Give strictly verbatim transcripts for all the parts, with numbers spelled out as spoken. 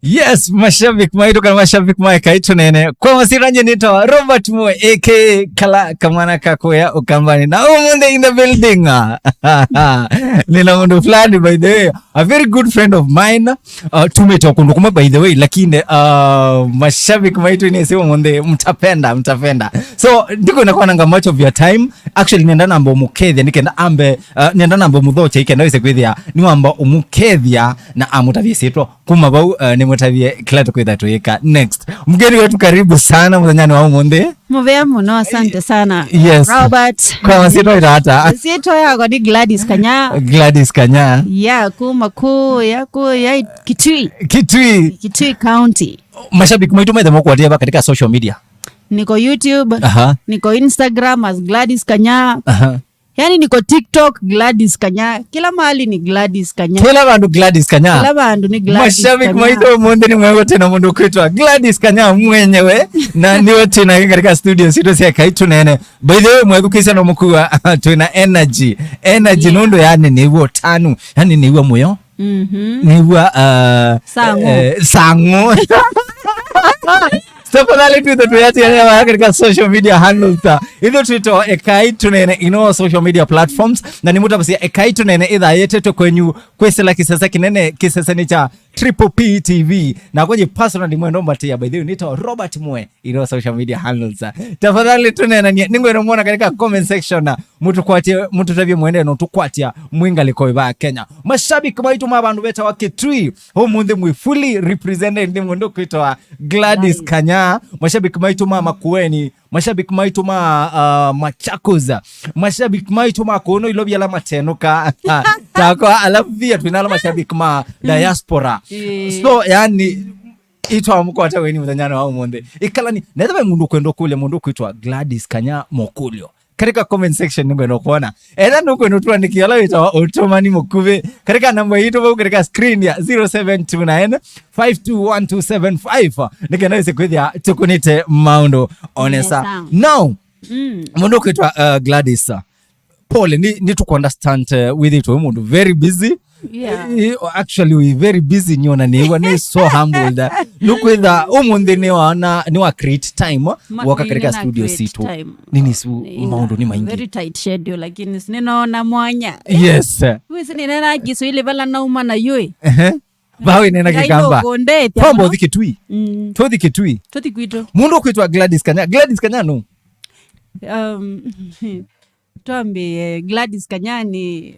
Yes, mashabiki maitũ kana mashabiki ma Ekai Tũneene. Kwa masyĩtwa nyie nĩtawa Robert Mwe, A K A Kala Kamwana ka Kũya Ũkambani. Na ũmũnthĩ in the building. Nina mũndũ fulani, by the way, a very good friend of mine. Uh, tumĩte o kũndũ kũmwe, by the way, lakini, uh, mashabiki maitũ nĩsĩ ũmũnthĩ, mtapenda, mtapenda. So, ndikwenda kwananga much of your time. Actually, nenda namba ũmũkethya, nĩkenda ambe, uh, nenda namba ũmũthokya, nĩkenda wĩse kwĩthĩa nĩwamba ũmũkethya na amũtavye syĩtwa. Kuma vau, uh, nĩmũtavye kĩla tũkwĩtha tũyĩka next. Mgeni wetu, karibu sana mũthenyanĩ wa ũmũnthĩ. Mũvea mũno, asante sana. Yes. Robert. Kwa masyĩtwa ĩtata. Syĩtwa yakwa nĩ Gladys Kanya. Gladys Kanya. Yeah, kuma Kũya, Kũya Kitui. Kitui. Kitui County. Mashabiki maitũ methe mokwatia va katika social media. Niko YouTube, aha, niko Instagram as Gladys Kanya. Aha. Yani niko TikTok, Gladys Kanya. Kila mahali ni Gladys Kanya. Kila vandu Gladys Kanya. Kila vandu ni Gladys Kanya. Mashabiki maitũ ũmũnthĩ nĩ mwegũte na mũndũ kwĩtwa Gladys Kanya mwenyewe. Na nĩwe twĩnake katika studio sitũ sya Ekai Tũneene. By the way, mwethukĩsya no mũkua twĩna energy. Energy, yeah, nũndũ yani nĩw'o ũtanu. Yani nĩw'o mũyo. Mhm. Nĩw'o, uh, sang'o. Eh, sang'o. Tafadhali tuithe tuyatiania katika social media handles ta. Ithe twĩtwa Ekai Tũneene in all social media platforms. Na nĩmũtavasya Ekai Tũneene ĩthaa yĩtetwe kwenyu kwĩsĩla kĩsese kĩnene, kĩseseni kya Triple P T V. Na kwenye personally mwendo mbatia, by the way, nĩtawa Robert Mwe in all social media handles. Tafadhali tũneenanie. Nĩngwenda mwona katika comment section. Mũtũkwatie, mũtũtavye mwende no tũkwatia mwingaliko va Kenya. Mashabiki maitũ ma vandu vetawa Kitui. Ũmũnthĩ mwĩ fully represented nĩ mũndũ kwĩtwa Gladys Kanya. Mashabiki maitũ ma Makueni, mashabiki maitũ ma, uh, Machakos, mashabiki maitũ ma kũno ilovi ala matenũka. Takwa, alafu pia twĩna ala mashabiki ma diaspora. Eh. So, yani, itwamũkwata weni mũthenyanĩ wa ũmũnthĩ. Ĩkalani, na ethĩwa mũndũ kwenda kũlya mũndũ kwĩtwa Gladys Kanya Mokulyo. Katika comment section nĩngwenda kuona. Ethĩwa nũkwenda ũtũandĩkĩa ũla wĩtawa ũtũmani mũkuvĩ katika namba yitũ vau katika screen ya zero seven two nine five two one two seven five. Nĩkenda wĩse kwĩthĩa tũkũnĩte maũndũ onesa. Yes, sir. Now, mm, mũndũ kwĩtwa, uh, Gladys. Pole, nĩ, nĩ tũkũunderstand, uh, wĩthĩtwe wĩ mũndũ very busy. Yeah. Eh, actually, we very busy, nyona nĩw'a nĩ so humbled. Nũkwĩtha ũmũnthĩ nĩwaona, nĩwa create time, ma-, woka katika studio sitũ. Nini su, maũndũ nĩ maingĩ. Very tight schedule, lakini ninaona mwanya. Yes. Wĩsĩ nĩnena Kiswahili vala nauma na yũĩ. Ehe. Vawe nena Kĩkamba. Ngai nũkũndĩte mũno. Twamba ũthi Kitui. Mm. Tũthi Kitui. Tũthi kwitũ. Mũndũ kwĩtwa Gladys Kanya. Gladys Kanya nũ? Um, twambie Gladys Kanya nĩ,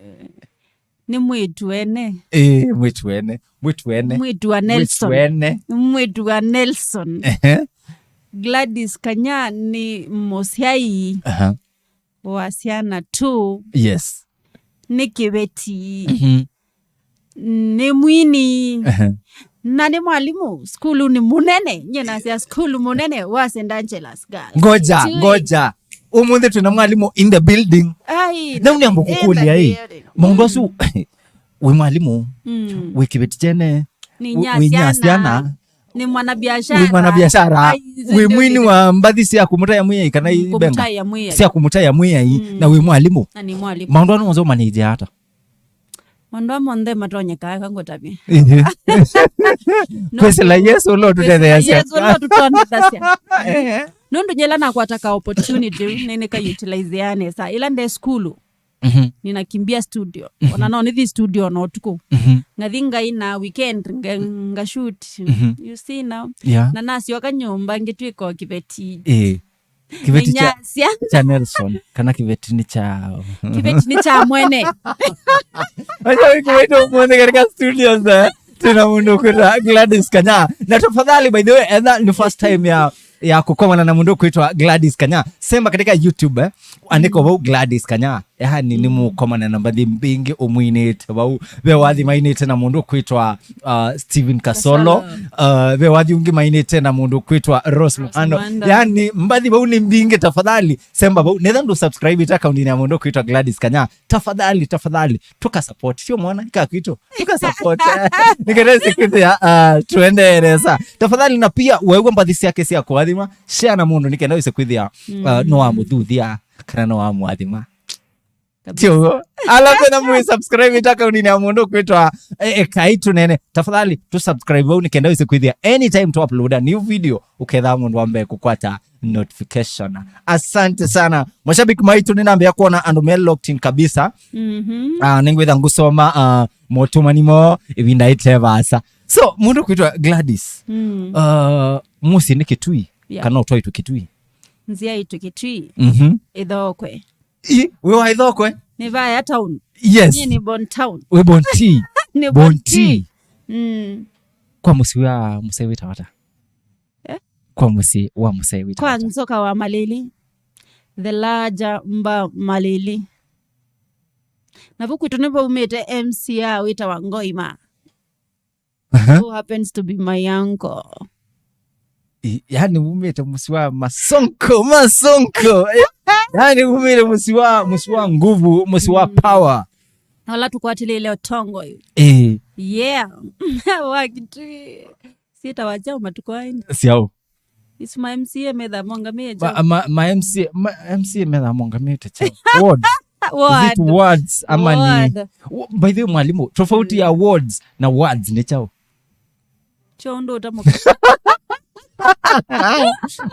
nĩ mwĩtu ene. Eh, mwĩtu ene. Mwĩtu ene. Mwĩtu wa Nelson. Mwĩtu ene. Mwĩtu wa Nelson. Ehe. Gladys Kanya nĩ mũsyai. Aha. Wa syana tu. Yes. Nĩ kĩveti. Mhm. Nĩ mwini. Ehe. Na nĩ mwalimũ sukulu nĩ mũnene. Nyie nasya sukulu mũnene wa Saint Angelas Girls. Ngoja, ngoja. Ũmũnthĩ twĩna mwalimũ in the building. Ai, na ũnĩamba kũkũlya ĩ. Maũndũ asu, wĩ mwalimũ, mm, wĩ kĩveti kyene, nĩ wĩ, wĩ nyasyana. Nĩ mwanabiashara. Wĩ mwanabiashara. Ai, wĩ mwini wa mbathi sya kũmũtaĩa mwĩai kana ibenga sya kũmũtaĩa mwĩai, mm, na wĩ mwalimũ. Na nĩ mwalimũ. Maũndũ ano onse ũmanĩte ata? Maũndũ amwe onthe matonyekaa, eka ngũtavye. Ĩhĩ. Kwĩsĩla Yesũ ũla ũtũtetheeasya. Yesũ ũla ũtũtondethasya. Ehe. Nũndũ nyela nakwata ka opportunity, nĩnĩka utilize ya nesa. Ĩla nde sukulu, mhm, ninakimbia studio. Mhm. Ona no nithi studio ona ũtukũ. Mhm. Ngathi ngaina weekend, nga-, ngashoot. Mhm. You see now? Yeah. Na nasyoka nyũmba ngĩtwĩka o kĩveti. Eh. Kĩveti kya, nĩnyasya, kya Nelson, kana kĩveti nĩ kya, kĩveti nĩ kya mwene. Acha wiki wetu mwenye katika studios, eh. Tuna mũndũ kwĩtwa Gladys Kanya. Na tafadhali, by the way, ethĩwa nĩ first time ya, ya kũkomana na mũndũ kwĩtwa Gladys Kanya, semba katika YouTube, eh, andĩka vau Gladys Kanya. Yaani, mm, nĩmũkomana na mbathi mbingĩ ũmwinĩte vau. Ve wathi mainĩte na mũndũ kwĩtwa, uh, Stephen Kasolo. Kasolo. Uh, ve wathi ũngĩ mainĩte na mũndũ kwĩtwa Rose Muhando. Muhando. Yaani, mbathi vau nĩ mbingĩ, tafadhali, semba vau. Netha ndũ subscribe ĩta account-inĩ ya mũndũ kwĩtwa Gladys Kanya. Tafadhali, tafadhali, tũka support. Sio mwana, ika kwitũ. Tũka support. Nĩkenda wĩse kwĩthĩa, uh, tũendeeresa. Tafadhali, na pia, wewe mbathi syake sya kũathima, share na mũndũ nĩkenda wĩse kwĩthĩa, uh, mm, no amũthuthia, kana no amũathima. Kabisa. Tio. Alafu na mwi subscribe ĩta akaunti ya mũndũ kwĩtwa, eh, eh, Kaitũ Nene. Tafadhali, tu subscribe vau nĩ kenda wĩse kwĩthĩa anytime tu upload a new video, ũketha mũndũ wa mbee kũkwata notification. Asante sana. Mashabiki maitũ, nĩnambĩa kuona andũ me locked in kabisa. Mhm. Ah, nĩngwĩtha ngũsoma, ah, motũmani mo ĩvinda ĩte vaasa. So, mũndũ kwĩtwa Gladys. Mm. Ah, mũsyĩ nĩ Kitui? Yeah. Kana ũtwaitwe Kitui? Nzyaitwe Kitui. Mhm. Ĩthokwe. I, wĩ wa Ĩthokwe? Nĩ vaya town. Yes. Nyie nĩ Bon town. Wĩ Bon T. Nĩ Bon T. Bon T. Mm. Kwa mũsyĩ wa mũsee wĩtawa ata? Eh? Kwa mũsyĩ wa mũsee wĩtawa ata? Kwa Nzoka wa Malili. The larger Mba Malili. Na vu kwitũ nĩ vaumĩte M C A wĩtawa Ngoima. Aha. Who happens to be my uncle. I-, yani umĩte mũsyĩ wa Masonko, Masonko. Eh? Yani umĩte mũsyĩ wa, mũsyĩ wa nguvu, mũsyĩ wa, mm, power. Na ũla tũkwatĩlĩle ũtongoi. Eh. Yeah. Wa Kitui. Sita wa chao matukũ aini. Syao. It's my M C A metha mongamĩe chao. Ma, ma, ma M C A, ma M C A metha mongamĩte chao. Ward. Is it wards ama ni? Ward. Wa-, by the way, mwalimu, tofauti ya wards na wards nĩ chao? Cho ũndũ ũtamũka.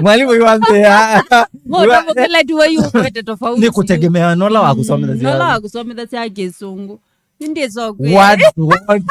Mwalimu iwambea. Mo ũtamũkĩla tu wa yu kwete tofauti. Nĩ kũtegemea nola wa kũsomethasya. Nola wa kũsomethasya Kĩsũngũ. Nĩndĩsokwe. What, what?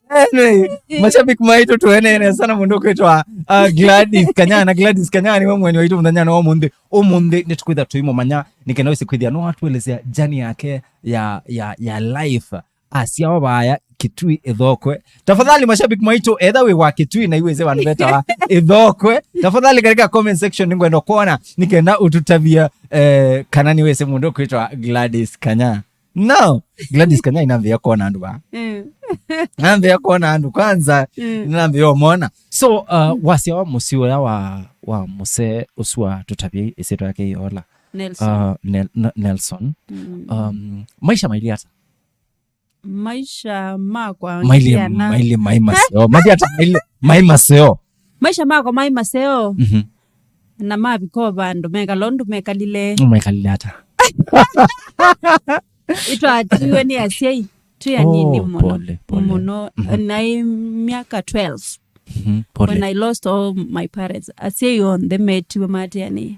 Anyway, mashabiki maitũ tũenene sana mũndũ kwĩtwa, uh, Gladys Kanyana. Gladys Kanyana nĩwe mweni waitũ mũthenya wa ũmũnthĩ. Ũmũnthĩ nĩtũkwĩtha tũimũmanya nĩ kenda wĩse kwĩthĩa no atũelesya journey yake ya, ya, ya life. Asyawa vaya Kitui Ĩthokwe. Tafadhali mashabiki maitũ, etha wĩ wa Kitui na iwĩse vandũ vetawa Ĩthokwe, tafadhali katika comment section nĩngwenda kuona nĩ kenda ũtũtavia, eh, kana nĩwĩse mũndũ kwĩtwa Gladys Kanyana. No, Gladys Kanyai nambĩa kuona andũ va. Mm. Nambĩa kuona andũ kwanza, mm, nambĩa ũmona. So, uh, mm, wasya wa mũsyĩ ũya wa, wa mũsee ũsu wa tũtavye ĩsyĩtwa yake ĩola. Nelson. Uh, Nel-, N-, Nelson. Mm. Um, maisha mailyĩ ata? Maisha makwa mailye, ngiana. Mailye mai maseo. Mailye ata mailye mai maseo. Maisha makwa mai maseo. Mhm. Na mavika o vandũ mekala ũndũ mekalile. Mekalile ata? Itwatiwe nĩ asyai twĩ anini. Oh, mũno, pole, pole. Mũno. Mhm. Naĩ myaka twelve. Mhm, pole. When I lost all my parents, asyai onthe metiwe mateanĩe.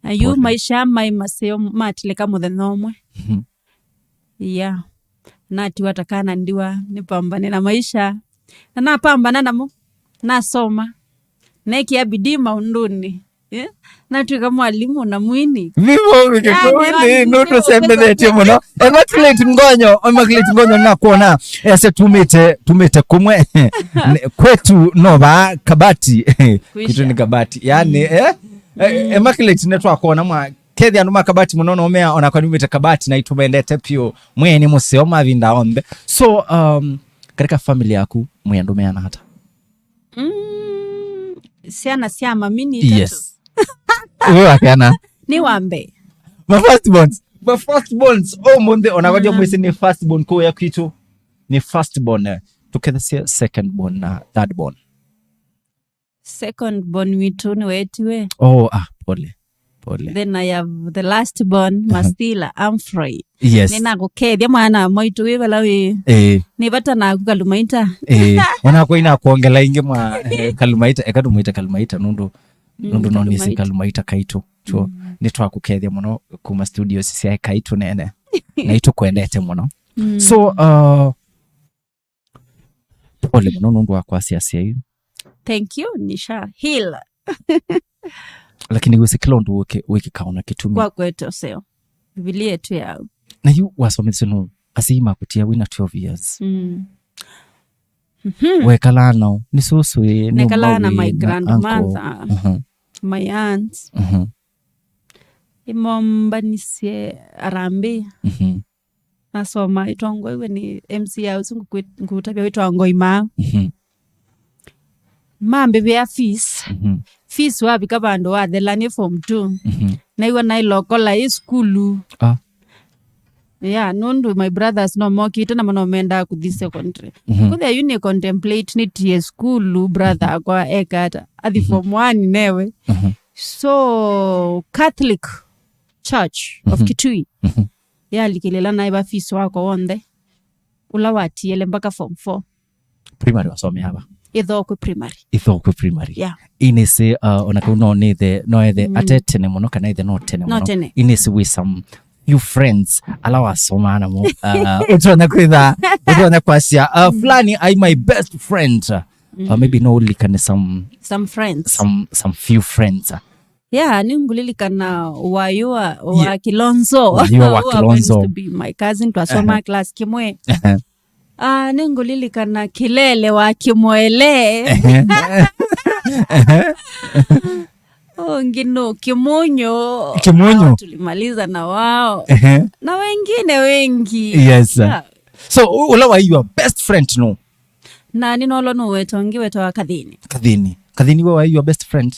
Na yu, pole, maisha mai maseo matilĩka mũthenya ũmwe. Mhm. Yeah. Natiwa ta kana ndiwa, nĩpambane na maisha. Na napambana namo, nasoma. Nekia bidii maũndũnĩ. Eh? Natwĩka mwalimu na mwini. Vivo vikikundi, yani, nũtũsembethetye mũno. Immaculate Ngonyo, Immaculate Ngonyo nakuona. Ese tumĩte, tumĩte kumwe. Kwetu no va Kabati. Kwitũ nĩ Kabati. Yani, eh? Eh, Immaculate nĩtwakuona mwa kethi andũ ma Kabati mũno, no mea ona kwa niumĩte Kabati na itũmendete piũ. Mwĩĩ nĩ mũseo mavinda onthe. So, um, katika family yaku, mwĩ andũ meana ata? Mm, syana sya mami nĩ itatũ. Yes. Wewe wa kana? Nĩ wa mbee. Ma first borns. Ma first borns. Oh, mũnthĩ ona kwa, mm, mwĩsĩ nĩ first born kũya kwitũ. Nĩ first born, eh, tũkethesye second born na third born. Second born witũ nĩwetiwe. Oh, ah, pole. Pole. Then I have the last born, aha, Mastila Humphrey. Yes. Nĩnakũkethya mwana mwaitũ wĩ vala wĩ. Eh. Nĩ vata naku Kalumaita. Eh. Ona kwa ina kuongela ingi mwa, eh, Kalumaita, eka tũmwĩte Kalumaita nũndũ, mm, nũndũ no nĩsĩ Kalumaita. Kalumaita kaitũ. So, mm, nĩtwakũkethya mũno kuma studios sya Kaitũ Nene. Na itũkwendete mũno. Mm. So, uh, pole mũno nũndũ wa kwasya asyai. Thank you, nisha heal. Lakini wĩsĩ kĩla ũndũ wĩkĩ-, wĩkĩkawa na kĩtumi. Kwa kwete ũseo. Biblia yetu yau. Na yu wasomethesye nũ asyai makũtia wĩna twelve years. Mm. Mhm. Wekalaa nao, nĩ sũsũ ĩ, nĩ nekalaa na ũmbawi, my na grandmother, uncle. Mhm. My aunts. Mhm. Imombanisye harambee. Mhm. Nasoma, itongoiwe nĩ M C A ũsu ngũkwĩ-, ngũtavya wĩtwa Ngoi Maa. Mhm. Mambĩvĩa fees. Mhm. Fees wavika vandũ wathela nĩ form two. Mhm. Naiwa naĩ lokola ĩ sukulu. Ah. Yeah, nũndũ my brothers no mokĩte namo no mendaa kũthi secondary. Mhm. Kũthĩa yu nĩ contemplate nĩtie sukulu, brother, mhm, akwa eka ata. Athi, mhm, form one newe. Mhm. So, Catholic Church of, mhm, Kitui. Mhm. Yalikĩlĩla naĩva fees wakwa wonthe, ũla watiele mpaka form four. Primary wasomea ava? Ithokwe Primary. Ithokwe Primary. Yeah. Inĩsĩ, uh, ona kau no nĩthe, no ethe mm. ate tene mũno kana ethe no tene mũno. No tene. Inĩsĩ with some few friends ala wasomaa namo. Uh, ũtonya kwĩtha, ũtonya kwasya, uh, fulani ai my best friend. Uh, maybe no ũlikane some, some friends. Some, some few friends. Yeah, nĩngũlilikana wayu wa, wa Kilonzo. Wayu wa Kilonzo. Who happens to be my cousin, twasoma class kĩmwe. Ah, nĩngũlilikana Kilele wa Kĩmwele. Ũngĩ no Kĩmunyu. Kĩmunyu. Hao tulimaliza na wao. Na wengine wengi. Yes. Yeah. So, u- ũla wa your best friend no? Na nĩnolo nũweta ũngĩ wetawa Kathini. Kathini. Kathini we wa your best friend?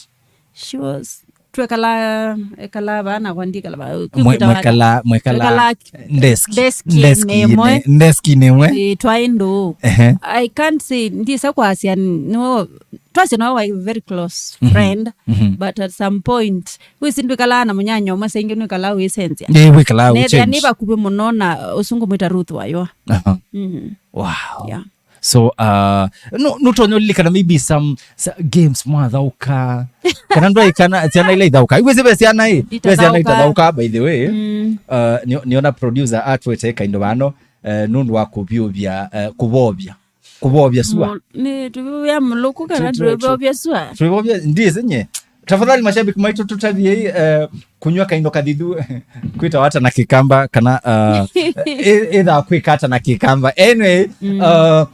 She was, twekala, ekala vana kwa ndikala va. Mwe- Kwĩkwĩta vana. Mwekala, mwekala Twekala desk. Desk desk-inĩ ĩmwe. Desk-inĩ ĩmwe. Eh, twaĩ ndũũ. Ehe. I can't say, ndisa kwasya, no, twasya no wa very close friend, but at some point, wĩsĩ ndwĩkalaa na mũnyanya ũmwe, saingĩ nĩwĩkalaa wĩsenzya. Ĩ, wĩkalaa nethĩa wĩchange. Nĩ vakuvĩ mũno na ũsu ngũmwĩta Ruth Waywa. Aha. Mhm. Wow. Yeah. So, uh, no, nũtonya ũlilikana maybe some, some games mwathaũka. Kana ndwaikana, syana ila ithaũka. Iwezi ve syana ĩ? Ve syana itathaũka, by the way. Mm. Uh, ni, niona producer atwete kaindo vano, uh, nũndũ wa kũvyũvya, uh, kũvovya. Kũvovya sua. Mu- nĩ tũvovya mũlũku kana tũvovya sua? Tũvovya, ndiĩsĩ nye. Tafadhali mashabiki maitũ tũtaviei, uh, kũnywa kaindo kathithu kwĩtawa ata na Kĩkamba kana, uh, ĩ- ĩthaa kwĩka ata na Kĩkamba. Anyway, uh,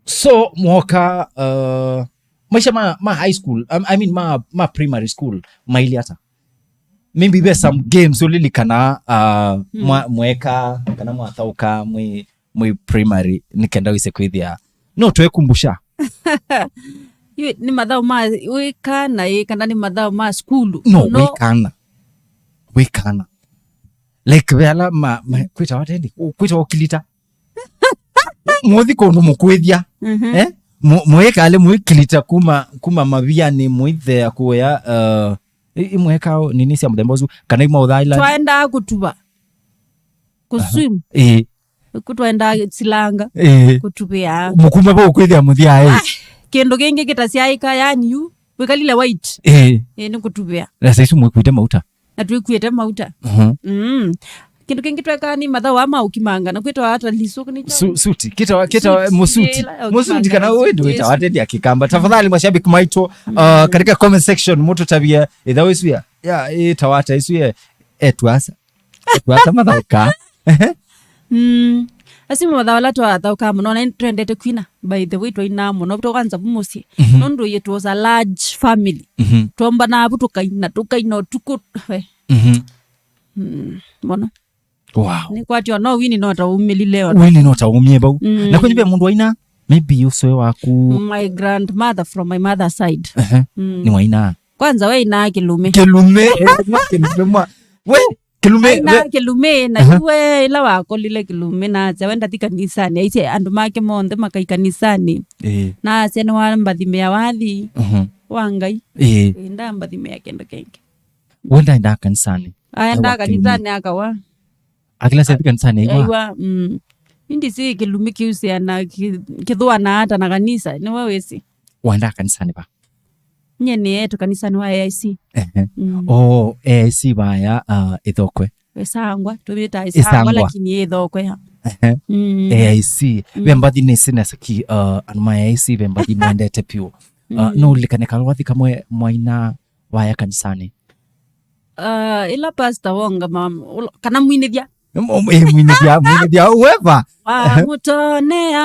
so mwoka, uh, maisha ma, ma high school, I, I mean ma, ma primary school, maili ata? Maybe ve some games ũlilikana, uh, mwa, mweka, kana mwathaũka mwĩ, mwĩ primary, nĩkenda wĩse kwĩthĩa. No twekumbusha. Yu nĩ mathaũ ma wĩkana ĩ, kana nĩ mathaũ ma sukulu? No, no. Wĩkana. Wĩkana. Like, ve ala ma, ma, kwĩtawa tendi, kwĩtawa ũkilita. Mũthi kũndũ mũkwĩthya. Mhm. Eh? Mu- mũĩkale mũikilita kuma, kuma mavianĩ mũithea kũya, uh, i- imweka nini sya mũthemba ũsu, kana imaũthaila. Twaendaa kũtuva. Kũswim. Ĩĩ. Kũtwaendaa silanga. Ĩĩ. Kũtuvĩa. Mũkuma vau kwĩthĩa mũthya ĩ. Ah, kĩndũ kĩngĩ kĩtasyaĩka, yani yu wĩkalile white. Ĩĩ. Ĩĩ, nĩ kũtuvĩa. Na saisu mwĩkuĩte mauta. Na twĩkuĩte mauta. Mhm. Mm. Kĩndũ kĩngĩ twekaa nĩ mathaũ aa ma ũkimanga, na kwĩtawa ata lisu nĩ kyo? Su- suti. Kĩtawa, kĩtawa mũsuti. Ĩla, mũsuti ũkimanga kana mũsuti, wĩndũ wĩtawa yes. Atendi ya Kĩkamba. Tafadhali mashabiki maitũ, uh, katika comment section mũtũtavie ĩthaũ ĩsu ya, ya, ĩtawa ata ĩsu ya, etwasa. Etwasa mathaũka. Mm. Asu mathaũ ala twathaũkaa mũno, na twendete kwina. By the way, twainaa mũno. Twa kwanza vu mũsyĩ. Mhm. Nũndũ it was a large family. Mhm. Twombana vu tũkaina, tũkaina ũtukũ. We. Mhm. Mm, mũno. Wow. Nĩkwatyo no wini no ta umĩlile ona. Wini no ta umie vau. Mm. Na kwenye ve mũndũ waina, maybe ũsũe waku. My grandmother from my mother's side. Ehe. Mm. Nĩ waina. Kwanza we ina kĩlũme. Kĩlũme. Kĩlũme mwa. We, kĩlũme. Ina we- kĩlũme, na yu we ila wakolile kĩlũme na asya we ndathi kanisani. Aisye andũ make monthe makai kanisani. Eh. Na asya nĩ wambathimĩa wathi. Mhm. Wa Ngai. Eh. Ĩ, ndambathimĩa kĩndũ kĩngĩ. We ndaendaa kanisani? Aendaa kanisani akawa. Akila syathi kanisani aiwa? Aiwa, mm. Indi si kĩlũme kĩusĩana, kĩ- kĩthũana ata na kanisa, nĩwe wĩsĩ. Waendaa kanisani va? Nye nĩeetũ kanisani wa A I C. Ehe. Mm. Oh, A I C vaya, uh, ĩthokwe. Ĩsangwa, tũvĩtaa Ĩsangwa, Ĩsangwa. Lakini ĩthokwe ya. Ehe. Mm. A I C. Mm. Ve mbathi nĩsĩ nesa ki, uh, andũ ma A I C ve mbathi mwendete piũ. Uh, mm. No ũlilikane kalwathi kamwe mwaina vaya kanisani? Uh, ĩla pastor wongama, ũla- kana mwinĩthya. M- m- eh, mwinĩthya, mwinĩthya, whoever. Wamũtonea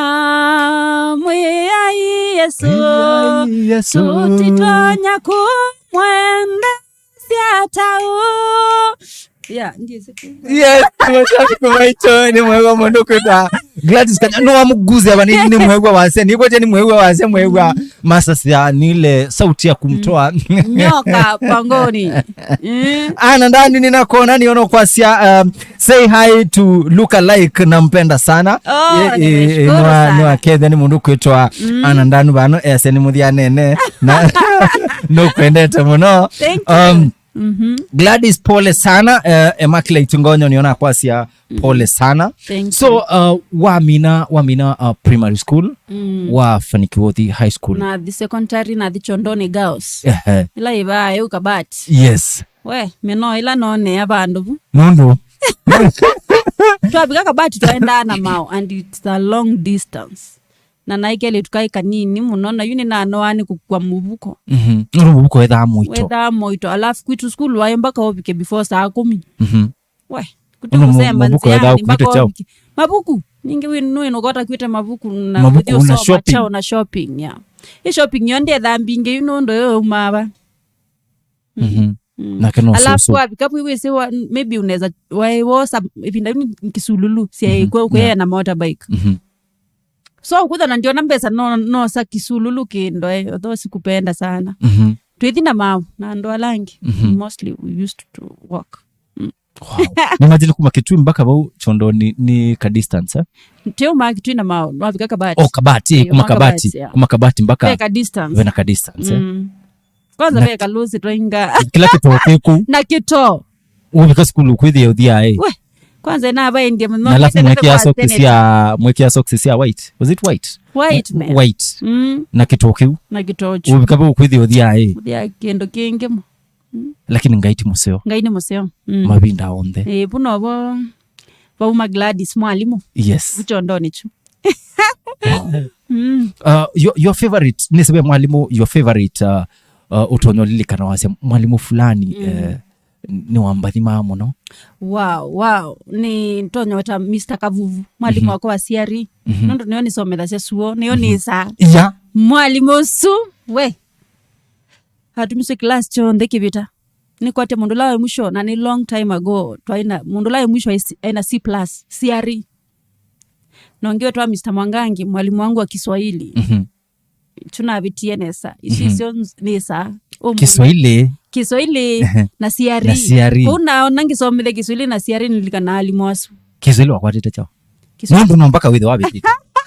Mwĩai Yesu, Mwĩai Yesu. Tũtitonya kũmwendesya ta ũ. Yeah, ndiĩsĩ. Yes, mashabiki maitũ, nĩ mwĩw'a mũndũ kwĩta Gladys Kanya. No amũguze aba nĩ, nĩ mwĩw'a wasya. Nĩ kwete nĩ mwĩw'a wasya, mwĩw'a masasya nĩ ile sauti ya kumtoa. Nyoka pangoni. Mm. Ana ndani ninakuona, niona kwasya, um, say hi to look alike, nampenda sana. Oh, eh, eh, nimeshukuru sana. Nwa kethia nĩ mũndũ kwĩtwa, mm, Ana ndani vano, ese nĩ mũthya nene. Na nũkwendete mũno. Thank you. Um, Mhm. Gladys, pole sana. Eh, Immaculate Ngonyo nĩona kwasya pole sana. Thank So, you. uh, wamina, wamina, uh, primary school, Mm. wafanikiwa ũthi high school. Nathi secondary, nathi Chondoni Girls. Ehe. Ĩla ĩvaa yu Kabati. Yes. We, mĩnoo ĩla nonea vandũ vu. Nũndũ. Twavika Kabati twaendaa na maũ, and it's a long distance. Na naĩ kelĩtu kaĩ kanini mũno, na yu nĩnanoaa nĩ kũkua mũvuko. Mhm. Nũndũ mũvuko wethaa mũito. Wethaa mũito. Alafu kwitũ sukulu waĩ mpaka ũvike before saa kũmi. Mhm. We, kũte Nũndũ mũ-, kũsemba mũvuko wethaa nzĩanĩ, mpaka ũkuĩte kyaũ? Ũvike. Mavuku. Ningĩ wĩ nũĩ nũkota kwĩte mavuku na Mavuku ũthi na ũsoma shopping. Chao na shopping, yeah. Ĩ shopping yo ndethaa mbingĩ yu nũndũ yo yaumaa va. Mhm. Mm. Nake no Alafu sũsũ. Wavika vu wĩsĩ wa, maybe unaweza, waĩ wosa ĩvinda yu nĩ Kisululu, sya Mhm. kwĩ, kwĩ Yeah. na motorbike. Mhm. So, kutha na ndiona mbesa no, nosa Kisululu kĩndo, eh, although sikupenda sana. Mhm. Twĩthi na maũ, na andũ ala angĩ, Mhm. mostly we used to walk. Mm. Wow. Imagine kuma Kitui mpaka vau Chondoni nĩ ka distance, eh? Tĩuma Kitui na maũ, wavika Kabati. Oh, Kabati, eh, Ĩĩ, kuma kuma Kabati. Kabati, yeah. Kuma Kabati mpaka Ve ka distance. Vena ka distance, eh? Mm. Kwanza Na ve kalũsi twainga. Kĩla kĩtoo kĩku. Na kĩtoo. Ũvika sukulu kwĩthĩa ũthiaĩ. We, kwanza navaendie mũno. Na alafu Nĩtete mwĩkĩa kwa socks Senate. Sya, mwĩkĩa socks sya white. Was it white? White, man. White. Mm. Na kĩtoo kĩu. Na kĩtoo kyu. Ũvika vau kwĩthĩa ũthiaĩ. Ũthia kĩndũ kĩngĩ mo. Mm. Lakini Ngai ti mũseo. Ngai nĩ mũseo. Mm. Mavinda onthe. Eh, vu novo vauma Gladys mwalimũ. Yes. Vu Chondoni chu. Mm. Uh, your, your favorite, nĩsĩ ve mwalimũ, your favorite, uh, uh, ũtonya ũlilikana wasya mwalimũ fulani, Mm. eh, nĩwambathimaa mũno? Wow, wow. Nĩ ntonya weta Mister Kavuvu, mwalimũ Mhm. wakwa wa C R E. Mhm. Nũndũ nĩyo nĩsomethasya suo, nĩyo Mhm. nĩsaa. Yeah. Mwalimũ ũsu, we. Atumisye class kyonthe kĩvĩta. Nĩkwatya mũndũ ũla waĩ mwisho, na nĩ long time ago, twaĩ na mũndũ ũla waĩ mwisho aĩ C-, aĩ na C plus, C R E. Na ũngĩ wetwa Mister Mwangangi, mwalimu wangu wa Kiswahili. Mhm. Tunavĩtie nesa. Ici Mhm. icio nz-, nĩ saa. Ũmũnthĩ. Kiswahili. Kiswahili Ehe. na C R E. Na C R E. Kũu naona ngĩsomethya Kiswahili na C R E nilikanaa alimũ asu. Kiswahili wakwatĩte kyaũ? Kiswahili. Nũndũ no mpaka wĩthĩwe wavĩtĩte.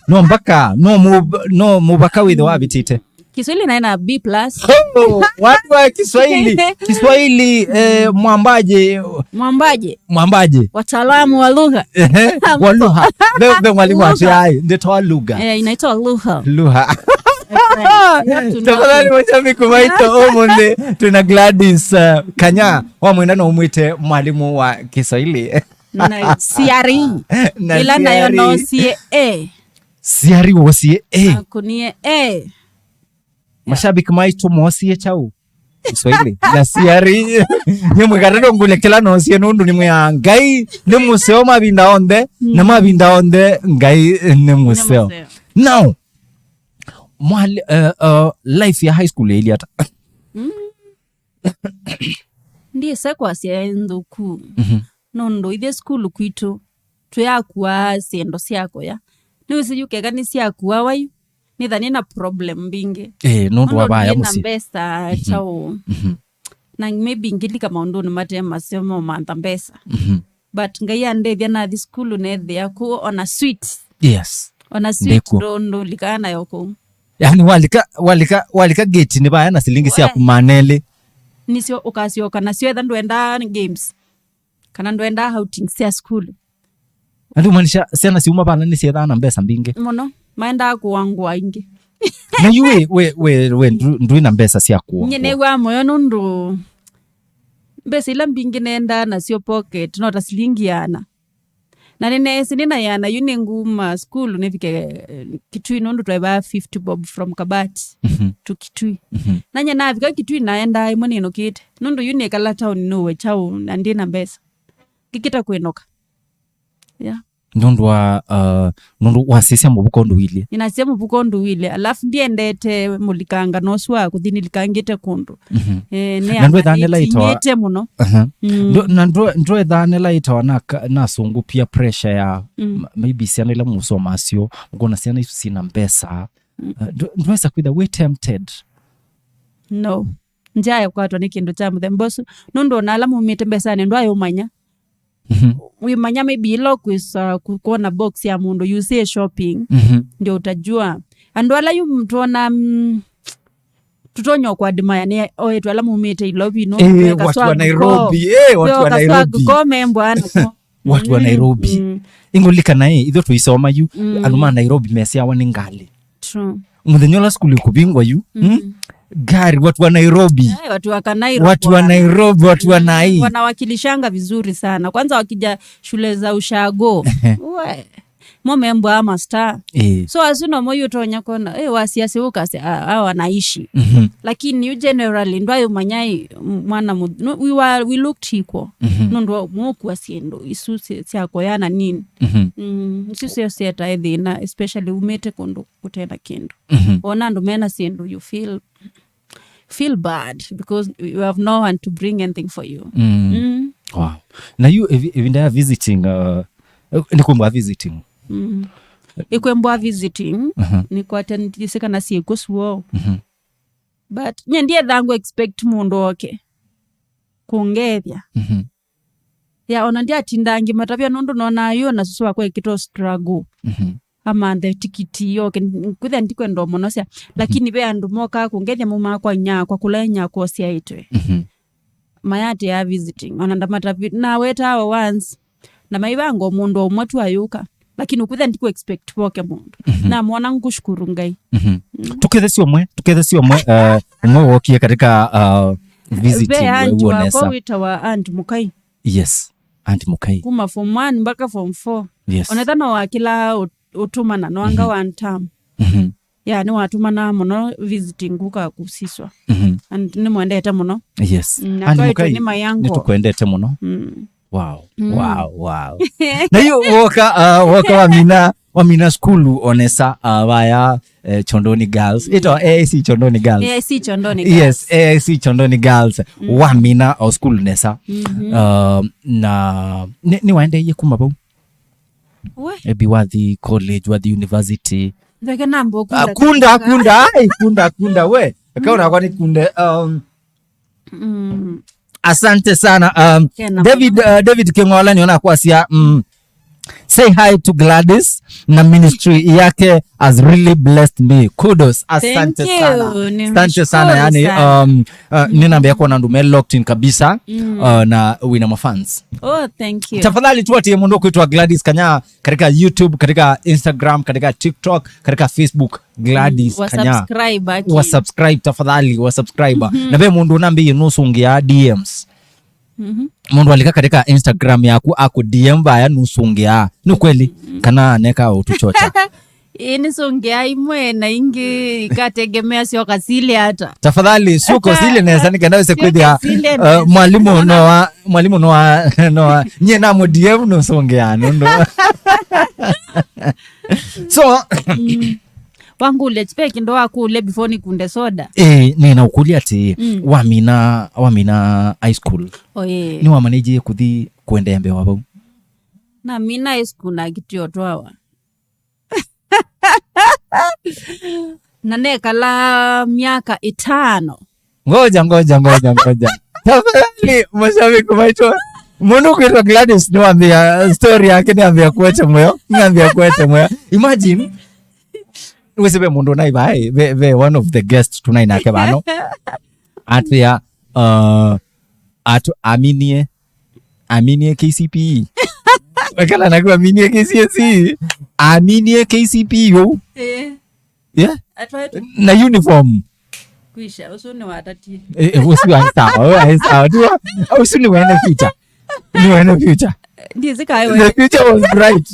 No mpaka, no mũ-, no mũvaka wĩthĩwe wavĩtĩte. Kiswahili naĩ na B plus. Oh, watu wa Kiswahili. Kiswahili, eh, mwambaje? Mwambaje? Mwambaje? Wataalamu wa lugha. Ehe, wa lugha. Ve, ve mwalimu Lugha. Ati ai, ndeto wa lugha. Eh, inaitwa lugha. Lugha. Eh, you have to know. Tafadhali mashabiki maitũ ũmũnthĩ twĩna Gladys, uh, Kanya, wamwenda no ũmwĩte mwalimu wa Kiswahili. Na C R E. Na Ĩla nayo C R E. Nosie A. C R E wosie A. Akunie A. Mashabiki maitũ mosie chau. Kiswahili. Na C R E. Nĩ mwĩkatano ngule kĩla nosie nũndũ nĩ mwĩa Ngai nĩ mũseo mavinda onthe, na mavinda onthe Ngai nĩ mũseo. Nĩ mũseo. Now, mwali-, uh, uh, life ya high school yaili ata? Mm. Ndiĩsa kwasya yaĩ nthũku. Mhm. Nũndũ ithyĩ sukulu kwitũ, twĩakuaa syĩndũ sya kũya. Nĩwĩsĩ yu keka nĩsyakuawa yu, nĩtha nĩ na problem mbingĩ. Eh, nũndũ wa vaya mũsyĩ. Nũndũ nĩ na mbesa Mhm. kyaũ. Mhm. Na maybe ngĩlika maũndũnĩ mate maseo maũmantha mbesa. Mhm. But Ngai andethya nathi sukulu neethĩa kũu ona sweet. Yes. Ona sweet Ndĩkuo. Ndũ-, ndũlikaa nayo kũu. Yaani walika, walika, walika gate nĩ vaya na silingi We. Syaku maana elĩ. Nĩsyo ũkasyoka nasyo etha ndwendaa games. Kana ndwendaa outing sya sukulu. Na ndũmaanisha syana siuma vana nĩsyethaa na mbesa mbingĩ. Mũno. Maendaa kũangũa ingĩ. Na yu we, we, we, we ndũ-, ndũĩ na mbesa sya kũangũa. Nyie nĩw'aa mũyo nũndũ mbesa ila mbingĩ neendaa nasyo pocket, no ta silingi yana. Na nĩneesĩ nĩ na yana yu nĩnguma sukulu nĩvike, eh, Kitui nũndũ twaĩvaa fifty bob from Kabati Mhm. to Kitui. Mhm. Na nyie navika Kitui naendaa ĩmwe nĩnũkĩte. Nũndũ yu nĩkala town nũwe kyaũ na ndĩ na mbesa. Ngĩkĩta kwĩnũka. Yeah. Nũndũ wa, uh, nũndũ wasisya mũvuko ũndũ wĩlĩ. Nĩnasisya mũvuko ũndũ wĩlĩ. Alafu ndiendete mũlikanga nosu wa kũthi nĩlikangĩte kũndũ. Mhm. Eh, nĩ Na ndwethaa nĩ light wa- nĩting'ĩte mũno. Aha. Mm. Ndũ-, na ndũ-, ndwethaa nĩ light wa na ka-, na sũngũ peer pressure ya Mm. m-, maybe syana ila mũsomasyo, ũkona syana isu sina mbesa. Mm. Uh, ndũ-, ndwesa kwĩtha wĩ tempted. No. Ndyae kwatwa nĩ kĩndũ kya mũthemba ũsu. Nũndũ ona ala maumĩte mbesanĩ ndwaĩ ũmanya. Mhm. Wĩmanya maybe ĩla ũkwĩsa ku-, kwona box ya mũndũ yusĩe shopping, Mhm. ndio utajua. Andũ ala yu twona, mm, Tũtonya kũadmire nĩ oetwe ala maumĩte Ilovi, no Eh, watu wa Nairobi, eh, watu wa Nairobi. Ko membwa nako. Watu wa Nairobi. Mm. Ingũlikana, eh, itho tũisoma yu, Mm. andũ ma Nairobi mesiawa nĩ ngalĩ. True. Mũthenya ũla sukulu ikũvingwa yu, Mm. mm? Gari, watu wa Nairobi. Eh, watu wa Kanairo Watu wa bwana. Nairobi, watu wa Mm, Nai. Wanawakilishanga vizuri sana. Kwanza wakija shule za ushago. We, mo membwa ama star. Eh. So, asu nomo yu ũtonya kona, eh, wasiasi ũkasya, ah, ah, wanaishi. Mhm. Lakini yu generally, ndwayũmanya, eh, mwana mu-, no, we were, we looked equal. Mhm. Nũndũ wa mũkua syĩndũ, isu sya, sya koyana nini. Mhm. Mm, isu syo syetae thĩna, especially umĩte kũndũ kũtena kĩndũ. Mhm. Ona andũ mena syĩndũ, you feel, feel bad because you have no one to bring anything for you. Mm. Mm. Wow. Na yu evi-, evinda ya visiting, uh, nĩ kwĩmbwa visiting? Mm. Ikwembwa visiting, Mhm. nĩkwatendisĩ kana syĩkw'o suo. Mhm. But nye ndiethaa ngũ expect mũndũ oke kũngethya. Mhm. Ya, ona ndiatindaa ngĩmatavya nũndũ nonaa yu na susu wakwa ekĩtwa struggle. Mhm. Amanthe tikiti yoke, kwĩthĩa ndikwenda ũmũnosya. Lakini ve andũ mokaa kũngethya maumaa kwa inyakwa, kũla inyakwa ũsyaĩtwe. Mhm. Mayatĩaa visiting, ona ndamatavi-, nawetaa o once. Na maivanga o mũndũ o ũmwe tu ayũka. Lakini ũkwĩthĩa ndikũ expect voke mũndũ. Mhm. Namwona ngũshukuru Ngai. Mhm. Mm. Tũkethesye ũmwe, tũkethesye ũmwe, uh, ũmwe wokie katika, uh, visit Ve aunt uonesa. Wakwa wĩtawa Aunt Mũkai. Yes, Aunt Mũkai. Kuma form one mpaka form four. Yes. Onetha no wakĩlaa ũ-, ũtũmana, no anga Mhm. one term. Mhm. Ya, nĩwatũmanaa mũno visiting kũka kũsiswa. Mhm. And nĩmwendete mũno. Yes. Mm, na Aunt twaĩtwe Mũkai, nĩ my uncle. Nĩtũkwendete mũno. Mm. Wow. Mm. Wow, wow. Na yu woka, uh, woka wamina, wamina sukulu onesa, uh, vaya, eh, Chondoni Girls. Ĩtawa A I C Chondoni Girls. A I C Chondoni Girls. Yes, A I C Chondoni Girls. Mm. Wamina o sukulu nesa. Mhm. Uh, na nĩ, nĩwaendeeie kuma vau? We. Maybe wathi college, wathi university. Ndeke namba Ah, ũkunda kunda, kaka. kunda, ai, kunda, kunda, we. Eka unakwa ni kunde, um, Mm. Asante sana. Um, Kena David, uh, David King'ola niona kwasia, mm, say hi to Gladys na ministry yake has really blessed me. Kudos. Asante Thank you. sana. Asante sana. Nimeshukuru Yani, sana. um, uh, ninambia kuona ndume locked in kabisa. Mm. Uh, na wina mafans. Oh, thank you. Tafadhali tuatie mũndũ kwitwa Gladys Kanya katika YouTube, katika Instagram, katika TikTok, katika Facebook. Gladys Mm, wa Kanya. Subscribe, aki. Wa subscribe, tafadhali, wa subscribe. Mhm. Na ve mũndũ ũnambĩie nũsũngĩa D Ms. Mhm. Mũndũ alika katika Instagram yaku aku D M vaya nũsũngĩa. Nĩ kweli? Mhm. Kana neka ũtũchocha? Ĩĩ, nĩsũngĩa imwe na ingĩ ikategemea syoka sili ata. Tafadhali, suko sili nesa nĩkenda wĩse kwĩthĩa, sili uh, nesa. Mwalimu noa, mwalimu noa, noa. Nye na mu D M nũsũngĩa, nũndũ. So, Mm. Wangũlya, ve kĩndũ wakũlya before nĩkunde soda? Eh, nĩna ũkũlya atĩ, Mm. wamina, wamina high school. Oh, yeah. Nĩwamanĩjie kũthi kũendeea mbee wa vau? Namina high school na kĩtio twawa. Na nekala myaka ĩtano. Ngoja, ngoja, ngoja, ngoja. Tafadhali, mashabiki maitũ, mũndũ kwĩtwa Gladys nĩwambia story yake, nĩambia kuete mũyo, nĩambia kuete mũyo. Imagine, wĩsĩ ve mũndũ nai vai, ve, ve one of the guest tunai nake vano. Atĩa, uh, atu aminie, aminie K C P E. Wekala naku aminie K C S E. Aminie K C P E yo. Eh. Yeah? Atwaĩtwe Na uniform. Kwisha, ũsu nĩwatatie. Eh, eh, ũsu aĩ sawa, ũyũ aĩ sawa. Ndio, ũsu nĩ wene future. Nĩ wene future. Ndiĩsĩ kaĩ The we. future was bright.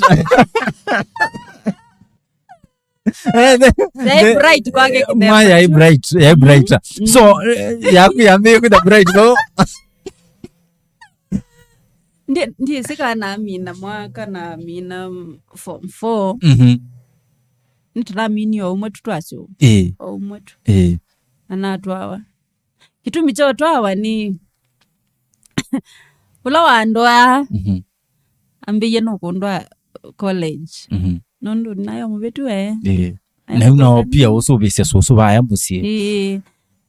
Eh, the, Yaĩ the, bright kwake eh, kĩthemba. Mwa yaĩ bright, yaĩ bright. Mm. So, eh, yaku yambĩĩe kwĩtha bright, no? Ndi-, ndiĩsĩ kana namina mwaka, namina form four. Mhm. Nĩtũnaminie o ũmwe tu twasyo. Ĩĩ. O ũmwe tu. Ĩĩ. Na natwawa. Kĩtumi kya ũtwawa nĩ ũla wandwaa. Mhm. Ambĩie nũkũndwa college. Mhm. Nũndũ nayo mũvĩtu we. Ĩĩ. Aenda Na yu nao kwĩka pia nini? Ũsũvĩsya sũsũ vaya mũsyĩ. Ĩĩ.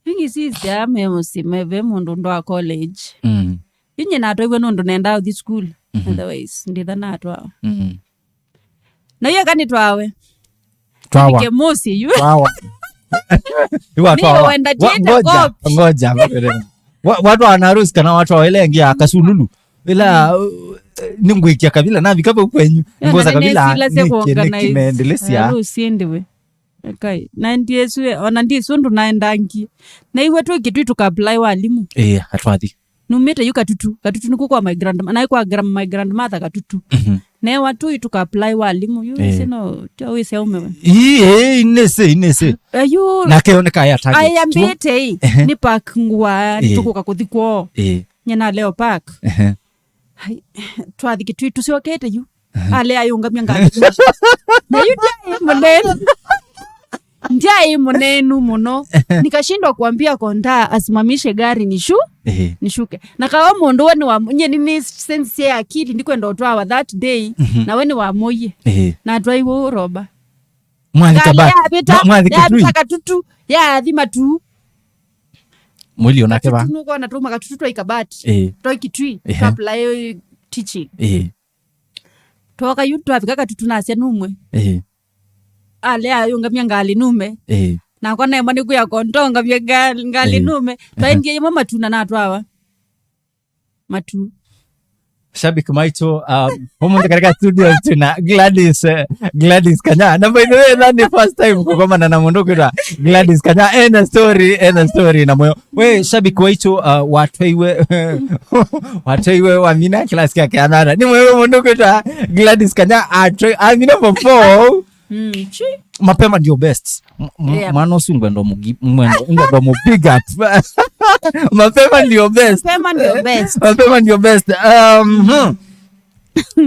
Yu ngĩsisya me mũsyĩ, me ve mũndũ ndwa college. Mm. Yu nyie natwaiwe nũndũ nendaa ũthi school. Mhm. Otherwise, nditha natwawa. Mm. Na yu eka nĩtwawe. Twawa. Tũvike mũsyĩ yu. Twawa. Iwa twa- Mimi wenda wa- tienda ngoja, copy. Ngoja, ngoja. Wa- watwawa na harusi kana watwawa ile ĩngĩ ya Kasululu. Ĩla, uh, nĩngwĩkĩa kavila navika vau kwenyu. Yo, ngoza na kavila nĩnĩsilasya nĩkĩ- kuorganize nĩkĩmeendelesya. Harusi ĩndĩ we. Ekai. Na ndiesue, ona ndisu ũndũ naendangie. Na iwe twĩ Kitui tũka apply walimu. Ĩĩ, atwathi. Numĩte yu Katutu. Katutu nĩku kwa my grandma. Na kwa gra- my grandmother Katutu. Mhm. Newa tũi tũka apply walimu. Yu Eh. Sino, tio wĩse aume we. Ii, ĩĩ, inĩsĩ, inĩsĩ. Ayu. Nake oneka aya target. Ayambĩte ĩ. Ehe. Nĩ park ngwa, Eh. Nĩtũkũka kũthi kwoo. Ĩĩ. Nyena leo park. Ehe. Hai, twathi Kitui tũsyokete yu. Ehe. Ale ayũngamya ngalĩ. Na yu ndyaĩ mũnenu. Ndyaĩ mũnenu mũno. Nikashindwa kuambia konda asimamishe gari nishu-, Ehe. Nishuke. Na kawa mũndũ we nĩ wa nye nĩ, nĩ sense ya akili ndikwenda ũtwawa that day. Mhm. Na we nĩ wa mũie. Ehe. Na atwaiwe ũroba. Mwalika Ngalĩ ba- yavĩta, mwa- mwalika Kitui. Yavĩta Katutu, yathi Matuu. Mwili onake ba. Katutu nũkwona tũma Katutu twa Ikabati. Eh. Twa Kitui, Eh. Twa apply teaching. Eh. Twoka yu twavika Katutu nasya numwe. Eh. Ale ayũngamya ngalĩ nume. Eh. Nakwa naemwa nĩ kwĩa kontongamya ngalĩ, ngalĩ Eh. Nume. Twaendie yĩmwe Matuu na natwawa. Matuu. Shabiki maitũ, um, ũmũnthĩ katika studio tuna Gladys, eh, Gladys Kanya. Na by the way, that ni first time kukomana na mũndũ kwĩtwa Gladys Kanya. Ena story, ena story na moyo. We, shabiki waitũ, uh, watwaiwe, watwaiwe wamina class ya kanana. Nĩ mwewe mũndũ kwĩtwa Gladys Kanya, atwe-, amina for four. Mm, chi. Mapema ndio best. M- m- Yeah. Mwana ũsu ngwenda mũgi- ngwenda, ngwenda mũ big up. Mapema ndio best. Mapema ndio best. Mapema ndio best. Um, hmm.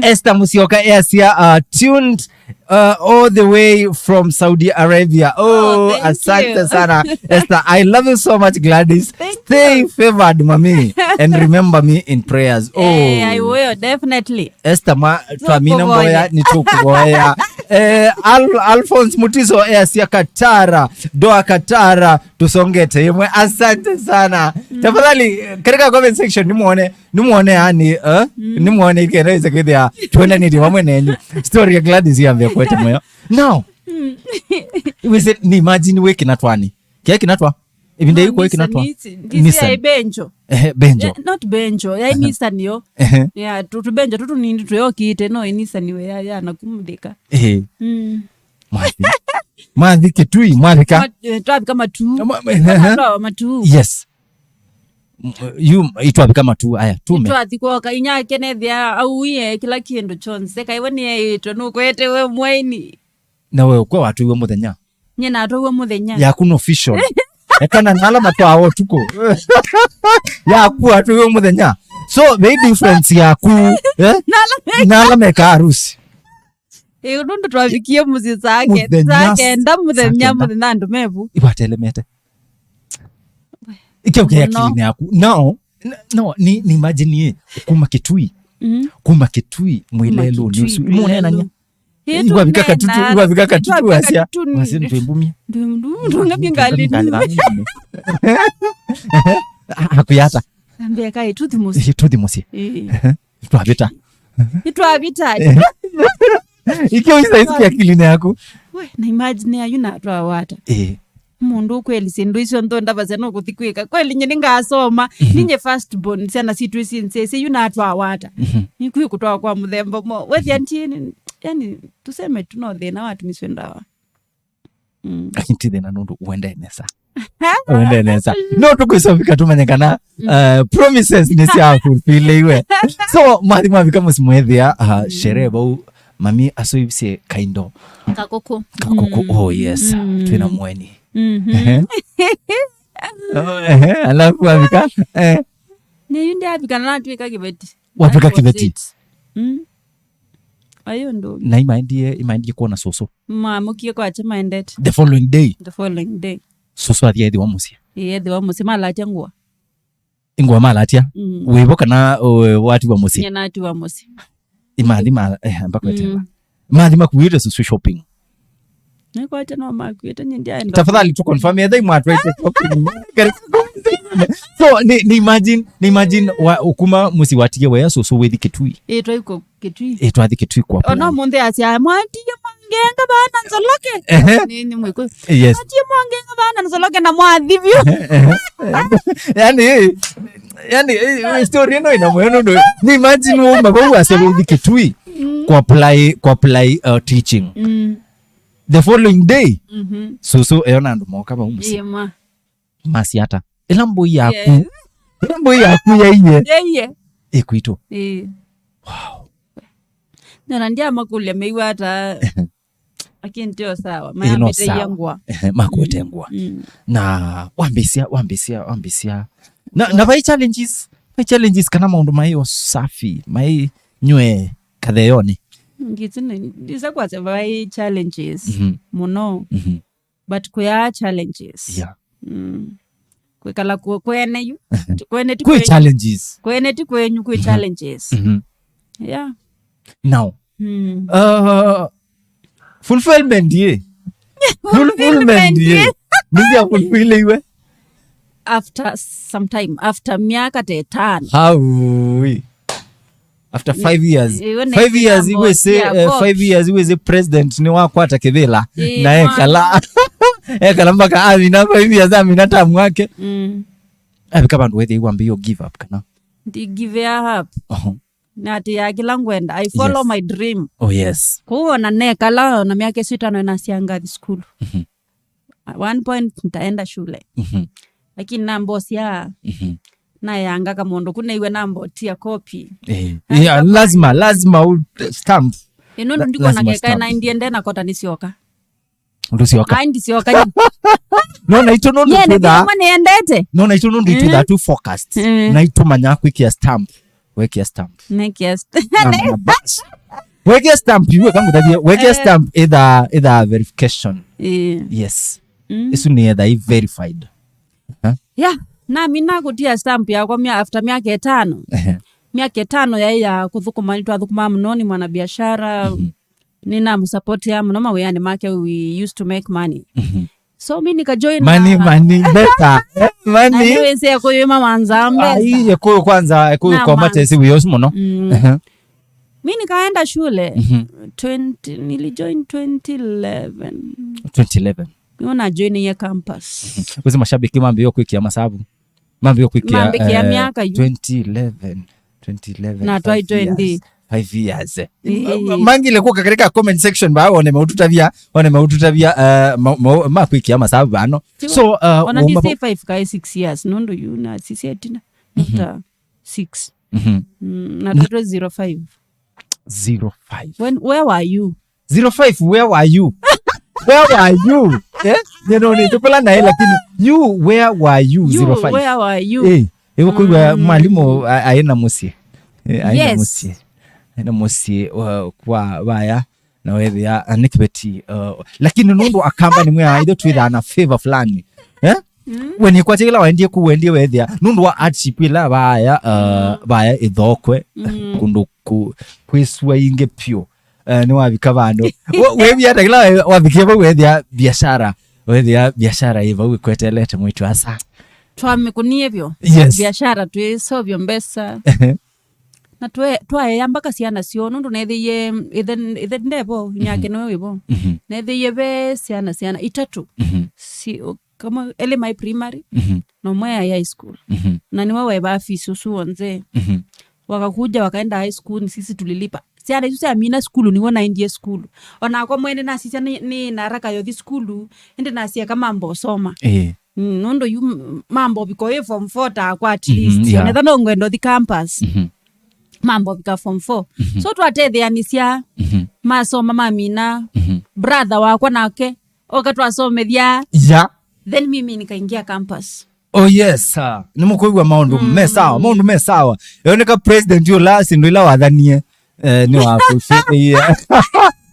Esther Musyoka easya, uh, tuned, uh, all the way from Saudi Arabia. Oh, Oh, thank asante you. Sana. Esther, I love you so much, Gladys. Thank Stay you. Favored, mami. And remember me in prayers. Oh. Eh, I will, definitely. Esther, ma, twamina mboya, nĩtũkũvoya. Eh, Al- Alphonse Mutiso easya Katara, Doa Katara, tusongete imwe. Asante sana. Mm. Tafadhali, katika comment section, nimuone, nimuone yani, eh? Mm. Nimuone ikenda iza kwithia, tuendanĩtye vamwe nenyu. Story ya Gladys yambia kwete moyo. Now, Mm. We said, ni imagine we kinatwani. Kia kinatwa? Ĩvinda yĩu kwaĩ kĩnatwa? Nissan. Nissan. Benjo. Ehe, Benjo. Yeah, not Benjo. Yaĩ Nissan yo. Ehe. Yeah, tu, tu Benjo tũtũ nini twĩokĩte, no Nissan we ya, ya nakumulika. Ehe. Mm. Mwathi. Mwathi Kitui, mwavika. Mat-, eh, twavika Matuu. Ma-, ma-, ehe. Twavika Matuu. Yes. M-, yu, itwavika Matuu, aya, tume. Twathi kwoka, inyake nethia auie kila kĩndũ chonse. Kaiwe nĩeĩtwe, nũkwete we mwaini. Na we ũkwa watũiwe mũthenya? Nye natũiwe mũthenya. Yaku no official. Ekana nala matwaa ũtukũ. Yaku watũiwe mũthenya. So, the difference yaku, eh? Nala me- Nala meka harusi. Ĩ, nũndũ twavikie mũsyĩ saa ke-, mũthenya, saa kenda mũthenya, saa kenda. Mũthenya andũ mevu. Iwatelemete. Ikyo kĩa akilini yaku. No, n-, no, ni, ni imagine ye, kuma Kitui. Mhm. Kuma Kitui, mwilelo ni usu. Mwilelo. Imonenanya. Ĩ, iwavika Katutu, iwavika Katutu, wasya. Wasya, "Ndwĩmbumie." Ndungamie ngalĩ nume. Akuyata. Ambia kai, tũthi mũsyĩ. Ĩ, tũthi mũsyĩ. Ĩ. Twavita. Nĩtwavita. Ikyo isa isi akilini yaku. We, na imagine ayu natwawata. Ĩ. Mũndũ kweli syĩndũ icio ntho ndavasya no kũthi kwĩka. Kweli nye nĩngasoma. Mhm. Ninye first born, syana sitũ ici nsese, yu natwawata. Mhm. Nĩkwĩ kũtwawa kwa mũthemba mo. Wethia ntieni, yani, tuseme tu no thĩna watumiswe ndawa. Mm. Lakini ti thĩna nũndũ uendee nesa. Uendee nesa. No tũkwĩsovika tũmenye kana, uh, promises nĩ sya fulfilliwe. So, mwathi mwavika mũsyĩ mwethĩa, uh, sherehe vau, mami asoivisye kaindo. Kakũkũ. Kakũkũ, mm, oh yes. Mm. Twĩna mweni. Mhm. Ehe. Oh, ehe, alafu wavika, eh. Nĩ yu ndavika na natwĩka kĩveti. Watwĩka kĩveti. That was it. Mm. Ayo ndo. Na imaendie, imaendie kuona soso. Mamukie kwache maendete. The following day. The following day. Soso athi ethiwa mũsyĩ. Ĩĩ, ethiwa mũsyĩ, malatia ngũa. Ingũa malatia? Mm. Wĩvo kana, uh, watiwa mũsyĩ? Nye natiwa mũsyĩ. Imathi ma-, eh, mbakwetewa. Mm. Mathi makuĩte soso shopping. Nĩkwate no makuĩte, nye ndiaenda. Tafadhali tu confirm, etha imwatwete shopping. So, ni, ni imagine, ni imagine wa, ukuma mũsyĩ watige wea soso wĩthi Kitui. Ĩĩ, twaiko Kitui. Ĩĩ, twathi Kitui kwa ona plan. Mũnthĩ asya, "Mwatie, Ngenga bana nzoloke. Ehe. Ni, ni mwiko. Yes. Ati mwangenga bana nzoloke na mwathi vyũ. Ehe. Yani, yani, eh, story ĩno ĩna mũyo nũndũ. Ni imagine wauma vau wasya ũthi Kitui. Mm. Ku apply, ku apply, uh, teaching. Mm. The following day, mhm, susu eo na andũ moka vau mũsyĩ. Ĩĩ ma. Masiata. Ĩla mbũi yaku. Yes. Ĩla mbũi yaku yaiye. Yaiye. Ĩ kwitũ. Ĩĩ. Wow. Nyona ndiamakũlya meiwa ata. Lakini tio sawa. Ĩĩ, no sawa. Mayambĩte ngwa. Ehe, makwete ngwa. Mm. Na wambĩsya, wambĩsya, wambĩsya. Na, na vai challenges, vai challenges kana maũndũ mai o safi, mai nywe katheyoni. Ngitine, ndisa kwasya vai challenges. Mhm. Mũno. Mhm. But kwĩ aa challenges. Yeah. Mm. Kwĩkala ku-, kwene yu. Kwene ti kwĩ kwenyu. Challenges. Kwene ti kwenyu, kwĩ, mhm, challenges. Mhm. Yeah. Now, mm, uh, fulfillment ye. Fulfillment ye. Nĩsya fulfill iwe. After some time, after miaka ta ĩtano. Haui. After five years. Ĩyo nĩ five years kitambo iwĩsĩ, kia eh, court. Five years iwĩsĩ president nĩwakwata kĩvĩla. Ĩĩ, na mwana. Ekala. Ekala mpaka amina five years, amina tamu wake. Mm. Avika vandũ wethĩa iwambĩio give up kana? Ndi give up. Oho. Na ati ya kĩla ngwenda. I follow, yes, my dream. Oh, yes. Kũu ona nekala ona miaka ĩsu ĩtano ĩnasya ngathi sukulu. Mhm. At one point nitaenda shule. Mhm. Lakini nambosya, mhm, nayanga kamũndũ ku neiwe nambotia copy. Eh. Na yeah, lazima, lazima u stamp. Ĩ nũndũ la-, ndikona lazima keka stamp. Na ndiende na kota nĩsyoka. Ndũsyoka. Ai, ndisyoka. No, naitũ nũndũ. Yeah, twĩthaa. Nĩendete. No, naitũ nũndũ, mm, twĩthaa tũ focused. Mm. Naitũ manya kwĩkĩa stamp. Wekĩa stamp. Nekia st-, na, na bas. Wekĩa stamp, iwe kangutavie. Wekĩa, eh, stamp, either, either verification. Eh. Yes. Mm. Isu nĩ etha i verified. Huh? Yeah, nami nakutia stamp yakwa mya-, after miaka ĩtano. Ehe. Miaka ĩtano yaĩ ya kũthũkũma, nĩtwathũkũmaa mũno, nĩ mwanabiashara. Mhm. Nĩnamũsupportia mũno mawĩanĩ make, we used to make money. Mhm. So mi nikajoin money, na money, mbesa, eh, money. Na nĩwĩsĩ Ekũyũ ĩmawanzaa mbesa. Ai, Ekũyũ kwanza, Ekũyũ na kwa matesi wĩyosi mũno. Mm. Ehe. Mi nikaenda shule, mhm, twenty, nilijoin twenty eleven. Twenty eleven. Nĩyo najoinie campus. Mhm. Wĩsĩ mashabiki mambĩĩe kwĩkĩa masavu. Mambĩĩe kwĩkĩa, mambĩkĩa, eh, myaka yu. Twenty eleven, twenty eleven, na twai five years. Twenty. Five years. Ĩĩ, ĩĩ. Ma-, mangile kũka katika comment section ba one maututavia, one maututavia, eh, ma-, ma-, makwĩkĩa masavu vano. Tiwa. So, uh, ona uma ndisi bo- five kaĩ six years, nũndũ yu na sisi etina. Mhm. After six. Mhm. Mm, na twatwe zero five. Zero five. When, where were you? Zero five, where were you? Where were you? Eh? You know, nĩ tukula naye, lakini you, where were you? You, zero five. Where were you? Eh, ĩwe kwĩw'a, mm, mwalimu a-, aĩ na mũsyĩ. Eh, aĩ na, yes, mũsyĩ. Aĩ na mũsyĩ, uh, kwa vaya, na wethĩa, uh, nĩ kĩveti, uh, lakini nũndũ Akamba nĩ mwĩa, ithe twĩthaa na favor fulani. Eh? Mm. We nĩkwatya ĩla waendie kũu, wendie wethĩa, nũndũ wa hardship ĩla vaya, uh, mm, vaya ĩthokwe, mm, kũndũ ku-, kwĩsua ingĩ pyũ. Eh, nĩwavika vandũ. Wa-, wĩwia ata kĩla wa-, wavikie vau wethĩa biashara. Wethĩa biashara ĩ vau ĩkwetelete mwĩĩtu asa. Twamĩkũnie vyũ. Yes. Biashara twĩsovyo mbesa. Ehe. Na twe-, twaea mbaka syana syoo, nũndũ neethĩie ĩthe, ĩthe ndevo, nyake, mhm, nĩwe wĩvo. Mhm. Neethĩie ve syana, syana itatũ. Mhm. Si-, kamwe, elĩ maĩ primary, mhm, na ũmwe aĩ high school. Mhm. Na nĩwe waĩvaa fees ũsu w'onthe. Mhm. Wakakuja, wakaenda high school, ni sisi tulilipa. Syana isu syamina sukulu, nĩw'o naendie sukulu. Onakwa mwene nasisya nĩ, nĩ na haraka yothi sukulu, ĩndĩ nasya eka mambo soma. Ĩĩ. Mm, nũndũ yu m-, mambo viko ĩ form four takwa at, mhm, least. Yeah. Netha no ngwenda ũthi campus. Mhm. Mambo vika form four. Mhm. So twatetheanisya, mhm, masoma mamina. Mhm. Brother wakwa nake, oka twasomethya. Yeah. Then mimi nikaingia campus. Oh yes, sir. Nĩmũkwĩw'a maũndũ, mm, me sawa, maũndũ me sawa. Yoneka president ũla syĩndũ ila wathanie, eh, nĩ wa fulfill, yeah.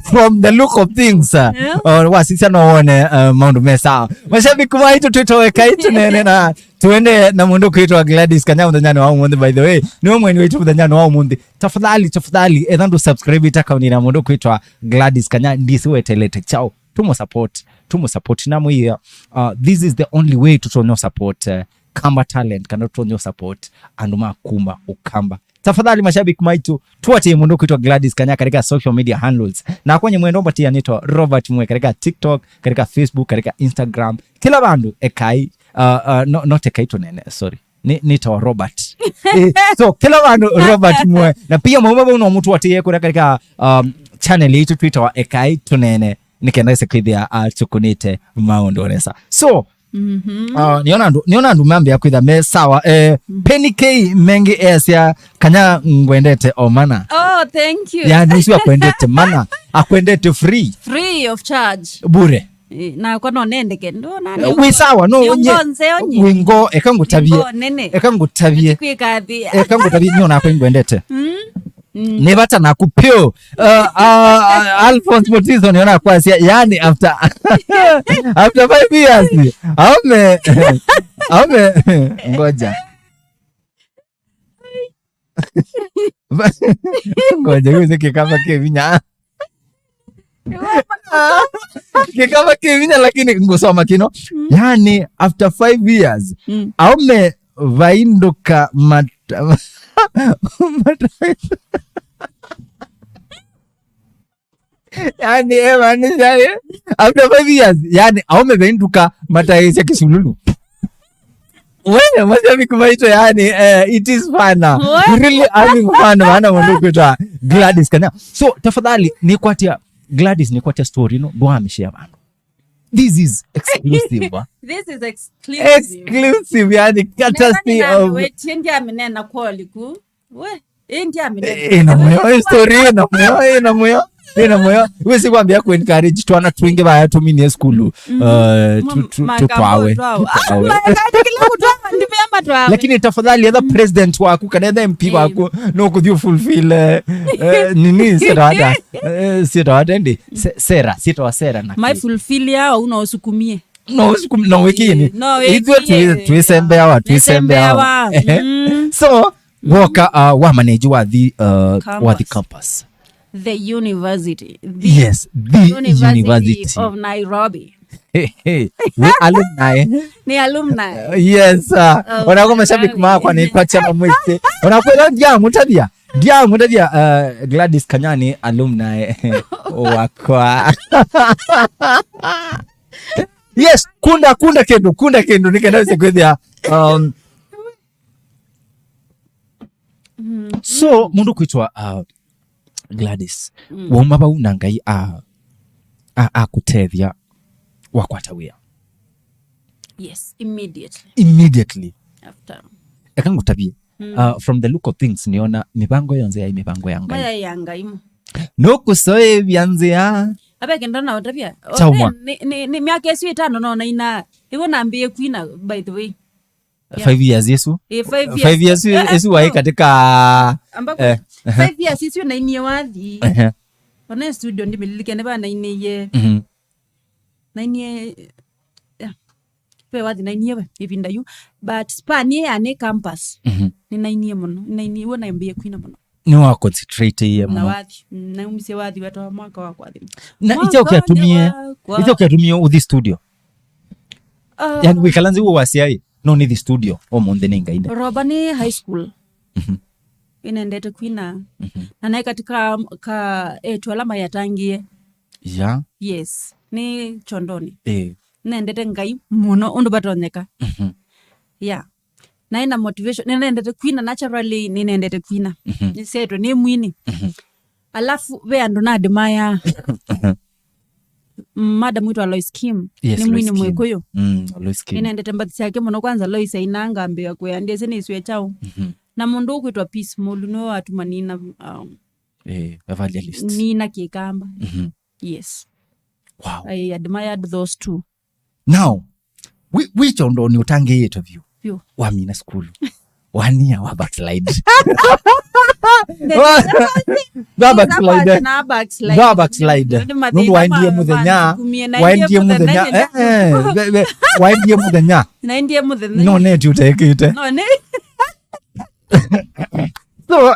From the look of things, sir. Yeah. Uh, wasisya no wone, uh, maũndũ me sawa. Mashabiki maitũ twĩtowe kai tũnene na tuende na mũndũ kwĩtwa Gladys Kanya mũthenyanĩ wa ũmũnthĩ, by the way. Nĩwe mweni waitũ mũthenyanĩ wa ũmũnthĩ. Tafadhali, tafadhali, etha ndũ subscribe ĩta akaunti na mũndũ kwĩtwa Gladys Kanya, ndisi wetelete. Chao. Tũmũ support, tũmũ support. Namwĩie, uh, this is the only way tũtonya support, uh, Kamba talent, kana tũtonya support andũ ma kuma Ũkamba. Tafadhali mashabiki maitũ, tuatie mũndũ kwĩtwa Gladys Kanya katika social media handles. Na kwenye mwendo mbatia nĩtwa Robert Mwe katika TikTok, katika Facebook, katika Instagram. Kila vandu ekai, uh, uh, no, not ekai tũnene, sorry. Nĩ, nĩtwa Robert. Eh, so, kila vandu Robert Mwe. Na pia mwauma vau no mũtuatie kũrĩa katika, um, channel yetu twĩtawa Ekai Tũnene. Nĩ kenda ĩse kwĩthĩa atũkũnĩte maũndũ nesa. So, Mhm. Uh, nĩona andũ, nĩona andũ mambĩa kwĩtha me sawa. Eh, Penny K Mengi esya, "Kanya ngwendete o mana." Oh, thank you. Yani, ũsu akwendete mana, akwendete free. Free of charge. Bure. Eh, nakwa no nendeke, ndona. Eh, wĩ sawa, no, nye, ngonze onye. Wĩ ngo, eka ngũtavie. Ngo nene. Eka ngũtavie. Kwĩka thi. Eka ngũtavie, nyo nakwa ngwendete. Mm. Mm. Nĩ vata naku pyũ. Uh, uh, Alphonse Mutiso nĩona kwasya, yani, after, after five years, aume, aume, ngoja. Ngoja, hiyo ni kikamba kĩ vinya. Kikamba kĩ vinya, lakini ngusoma kino. Mm. Yani, after five years, Mm. aume vainduka mata-, mata-, yani, eh, man, yani, after five years, yani, aume vainduka mataisya kisululu. Wewe, mashabiki maitũ, yani, eh, it is fun. What? We really having fun, maana mũndũ kwĩtwa Gladys Kanya. So, tafadhali, nĩkwatia, Gladys, nĩkwatia story ĩno, ndwamĩshare vandũ. This is exclusive, ah. This is exclusive. Exclusive, yani, courtesy of Nena nĩnamĩwetie, ndiamĩneena kwa ũliku. We, ĩ ndiamĩneena. Eh, ĩna mũyo, hii story ĩna mũyo, ĩna mũyo, ĩna mũyo. Wĩsĩ kwambia ku encourage twana twingĩ vaya tũminie skulu. Mhm. Uh, tu-, tu-, Mwa-, tutwawe, makambo twawa. Tutwawe. Ah, makambo kila kutwawa, ndipea matwawe. Lakini tafadhali, etha president waku, kana etha M P Eh. waku, no kuthi fulfill, eh, eh, nini, sera hata, eh, sera hata ndi, se-, sera, sera wa sera na My ki- fulfill yao, una usukumie. No, usukum-, no, wiki ini. No, ithuĩ wiki twi-, ini. Twisembeawa, twisembeawa. Twisembeawa. Ehe. Mm. So, woka, uh, wa manage wa the, uh, Campus. wa the campus. The university. The Yes, the University university. of Nairobi. Hey, hey. We alumni. Nĩ alumni. Uh, yes, uh, Of onako mashabiki Nairobi. makwa nĩ kwa chama mwĩsĩ. Onako ĩla ndiamũtavya. Ndiamũtavya, uh, Gladys Kanya nĩ alumni wakwa. Yes, kunda, kunda kĩndũ, kunda kĩndũ, nĩ kenda wĩse kwĩthĩa. Um, Mm. So, mũndũ kwĩtwa, uh, Gladys, Mm. wauma vau na Ngai a-, a-, akũtethya wakwata wĩa? Yes, immediately. Immediately. After. Eka ngũtavye. Mm. Uh, from the look of things, nĩona mĩvango yonthe yaĩ mĩvango ya Ngai. Maya ya Ngai mu. Nũkũsoĩvya nzĩa. Abe kenda na ũtavya. Chauma. Nĩ, nĩ, nĩ myaka ĩsu ĩtano no naina. Ĩvo nambĩĩe kwina, by the way. Yeah. Five years ĩsu? Eh, five years. Five years ĩsu, Eh, eh, ĩsu waĩ no. katika, Amba eh, five years ĩsu nainie wathi. Ehe. Ona studio ndimĩlilike nĩ va nainie. Mhm. Nainie, yeah. Ve wathi nainie we, ĩvinda yu. But span ĩĩ ya nĩ campus. Mhm. Nĩ nainie mũno. Nĩ nainie, wona mbĩĩe kwina mũno. Nĩ wa concentrate iye Na mũno. wathi. Mm, naumisye wathi wetwa mwaka wa kwathima. Na Mwaka ĩkya ũkĩatumie, wakwa. ĩkya ũkĩatumie ũthi studio? Ah. Yani, wĩkala nzĩ wĩ wasyaĩ, no nĩthi studio, ũmũnthĩ nĩ Ngai nĩ. Roba nĩ high school. Mhm. Ĩnendete kwina. Mhm. Na naĩ katika ka etu ala mayatangĩe. Ya. Yes. Nĩ Kyondoni. Eh. Nendete Ngai mũno, ũndũ vatonyeka. Mhm. Yeah. Naĩ na motivation, nĩnendete kwina naturally, nĩnendete kwina. Mhm. Nĩsyaĩtwe nĩ mwini. Mhm. Alafu, ve andũ nadimaya. Mhm. Madam witũ Alois Kim, Yes, nĩ mwini Alois Kim. Mwĩkũyũ. Mm, Alois Kim. Nĩnendete mbathi syake mũno, kwanza Alois ainaa ngambĩĩa kũya, ndĩsĩ nĩsw'e kyaũ. Mhm. Na mũndũ ũkwĩtwa Peace Mũlu, nĩwe watuma nina, um, Eh, evangelist. Nina Kĩkamba. Mhm. Yes. Wow. I admired those two. Now, wi-, wĩ Kyondoni ũtangĩĩtwe vyũ. Vyũ. Wamina sukulu. Wania wa backslide. Wa backslide. Na backslide. Wa backslide. Nĩ mathĩna Nũndũ waendie ma-, mũthenya, mansukumie, na waendie mũthenya, eh, eh, ve-, ve-, waendie mũthenya. Naendie mũthenya. No neti ũtekĩte. No ne- So, uh,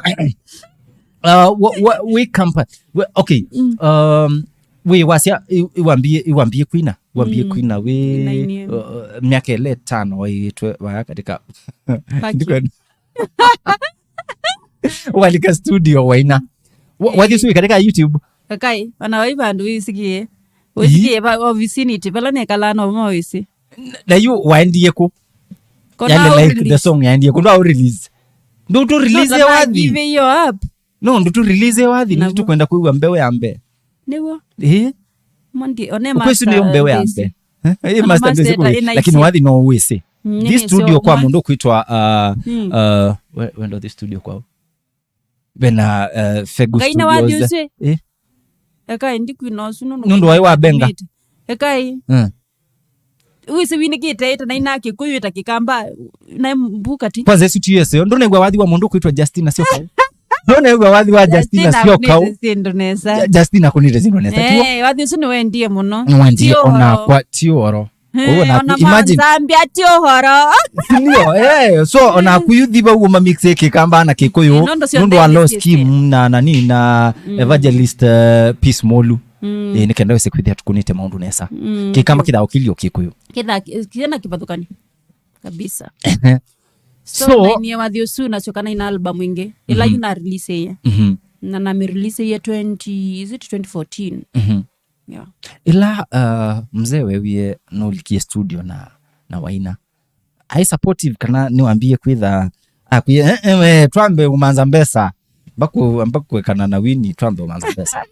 wa-, wa-, wĩ campus, wĩ, okay, Mm. um, wĩ wasya, i-, iwambie, iwambie kwina, wambie Mm. kwina, wĩ, Nainie. uh, myaka ĩla ĩtano waĩtwe vaya katika. Paki. Ndiko- Walika studio, Waina. Wa-, wathi ũsu wĩ katika YouTube? Ekai, ona wai vandũ wĩsikie. Wĩsikie va ovisinĩ iti, vala nekalaa no mo wĩsĩ. Na yu waendie kũ? Kona yale, like, release the song yaendie kũ? Ndo release. Ndo tu release ya wathi. Give you up. No, ndo tu release ya wathi, nĩtũkwenda kwĩw'a mbeũ ya mbee. Nĩw'o. Eh? Mondi, one master. Kwĩsu nĩyo mbeũ ya mbee. Eh, master ndio siku, lakini wathi no wĩsĩ. Mm, this studio kwa mũndũ kwitwa, uh, uh, we-, wendo this studio kwao. Vena, uh, Fegu Studios. Ngai na wathi ũsu. Eh? Ekai, ndikwina ũsu nũndũ. Nũndũ waĩ wa benga. Ekai. Mm. Wĩsĩ winĩkĩte ĩta na ina Kĩkũyũ ĩta Kĩkamba, na mbuka ti. Kwanza ĩsu ti ĩseo. Ndũnaigua wathi wa mũndũ kwitwa Justina Syoka? Ndũnaigua wathi wa Justina Syoka? Justina akunĩte syĩndũ nesa. Ju-, Justina akunĩte syĩndũ nesa. Tiwo? Eh, wathi ũsu nĩwendie mũno. Nĩwendie. Ti ũhoro. Onakwa, ti ũhoro. Eh, ona ku-, imagine. Zambia ti ũhoro. Sindio? Eh, so, ona kuyuthi vau ũma mix Kĩkamba na Kĩkũyũ. Eh, nũndũ wa Lost Kim na nani na Evangelist, eh, Peace Molu. Mm. Eh, nĩ kenda wĩse kwĩthĩa tũkunĩte maũndũ nesa. Mm. Kĩkamba kĩthaa ũkilio Kĩkũyũ. Kĩthaa, kĩna kĩvathũkani. Kabisa. So, so, nainie wathi ũsu nasyoka naina album ĩngĩ. Ĩla yu na release ĩye. Mhm. Na nami release ĩye twenty, is it twenty fourteen? Mhm. Yeah. Ĩla, uh, mzee wewie nũlikie studio na, na Waina. Ai supportive kana nĩwambie kwĩtha, akwie, "Eh, eh, we, twambe ũmanza mbesa. Mbaku, mbakuekana na Winnie, twambe ũmanza mbesa."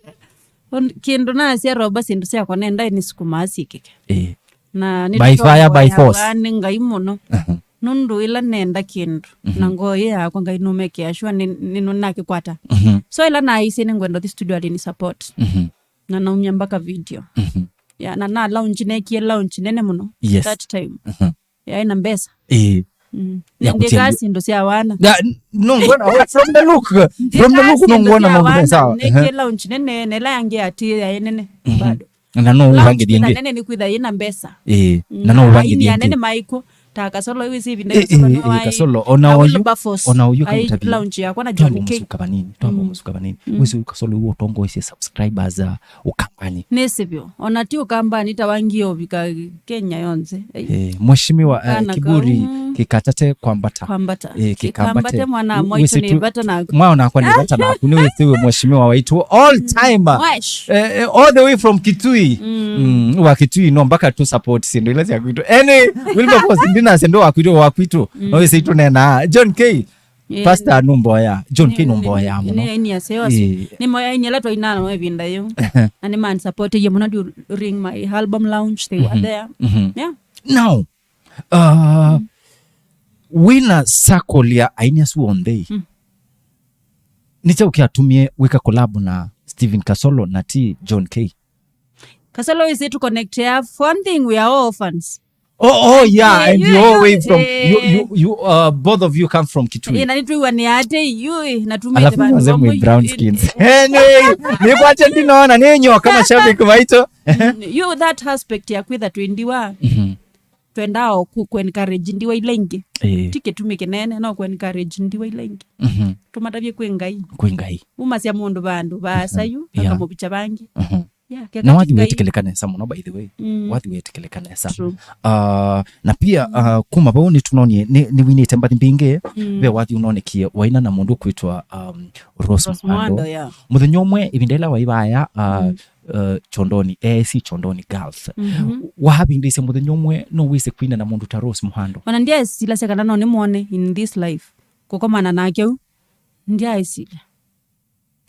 Kĩndũ nasya Roba, syĩndũ syakwa nenda nĩsukumaa syĩkĩke. Eh. Na by fire, by force. Nĩ Ngai mũno. Aha. Nũndũ ĩla nenda kĩndũ, mhm, na ngoo ĩ yakwa Ngai nũmekĩa sure nĩ, nĩ, nĩnakĩkwata. Mhm. So ĩla naaisye nĩngwenda ũthi studio alĩ ni support. Mhm. Na naumya mpaka video. Mhm. Ya, na na launch, nekie launch nene mũno. Yes. That time. Mhm. Yaĩ na mbesa. Ĩĩ. Mm. Ya, nĩndĩkaa kũtia syĩndũ sya wana. Ya, n-, no, ngwona, oh, from the look, from the look, no, ngwona maũndũ me sawa. Nĩkie launch nene, na ĩla yangĩ ati yaĩ nene, mhm, bado. Na no ũvangĩthie ĩngĩ. Nene nĩ kwĩtha ĩna mbesa. Ĩĩ, mm, na no ũvangĩthie ĩngĩ. Anene maiko, ta Kasolo, wĩsĩ ĩvinda, ĩĩ, Kasolo, ĩĩ, no ĩĩ, ai, Kasolo, ona ũyu, ona ũyu ai kaũtavia. Launch yakwa na John K. Twamba mũsuka vanini, twamba mũsuka vanini. Mm. Wĩsĩ Kasolo ũtongoesye subscribers, uh, Ũkambanĩ. Nĩsĩ vyũ. Ona ti Ũkambanĩ, ta wangie ũvika Kenya yonthe. Ei. Eh, Mheshimiwa, eh, kana Kiburi kau. Kĩkatate kwambata. Kwambata. Eh, Kĩkambate. Kĩkambate mwana wa mwaitũ nĩ vata naku. Mwana wakwa nĩ vata naku, nĩ wĩsĩwe Mheshimiwa waitũ all time. Mwesh. Eh, eh, all the way from Kitui. Mm. Mm, wa Kitui no mpaka tu support syĩndũ ila sya kwitũ. Anyway, Wilberforce, ndinasya ndũ wa kwitũ, wa kwitũ. Mm. No wĩsĩ tũnena. John K. Eh, Pastor nũmboya, John K nũmboya mũno. Nĩ aini aseo asu. Eh. Nĩ mo aini ala twainaa nao ĩvinda yĩu. Ehe. Na nĩ man supportie mũno during my album launch, they were there. Mhm. Yeah. Now, uh, wĩna circle ya aini asu onthe. Mm. Nĩ kyaũ kyatumie wĩka collab na Stephen Kasolo na ti John K? Kasolo is it connect ya one thing, we are all orphans. Oh, oh, yeah, eh, and you all way from, eh, you, you, you, uh, both of you come from Kitui. Eh, na nĩtwĩw'anĩa ate yu, eh, na tumĩte. Alafu vandu mwanze vamwe mwe brown skins. Eh, nĩ, nĩkwate ndinaona nĩ nyoka mashabiki maitũ. Mm, you that aspect ya kwĩtha twĩ ndiwa. Mhm. Twendaa o ku, ku encourage ndiwa ila ingĩ. Eh. Ti kĩtumi kĩnene, no ku encourage ndiwa ila ingĩ. Mhm. Tũmatavye kwĩ Ngai. Kwĩ Ngai. Umasya mũndũ vandũ vaasa yu, yeah, akamũvikya vangĩ. Mhm. Yeah, na wathi wĩtĩkĩlĩka nesa mũno, by the way. Mm. Wathi wĩtĩkĩlĩka nesa. True. Uh, na pia, uh, kuma vau nĩtũnonie, nĩ, nĩwinĩte mbathi mbingĩ, mm, ve wathi ũnonekie waina na mũndũ kwĩtwa, um, Rose Muhando. Rose Muhando, yeah. Mũthenya ũmwe, ĩvinda ĩla waĩ vaya, uh, mm, uh, Chondoni, A I C Chondoni Girls. Mhm. Wavindĩsya mũthenya ũmwe, no wĩse kwina na mũndũ ta Rose Muhando? Ona ndyaesilasya kana no nĩmwone in this life. Kũkomana nake u, ndyaesile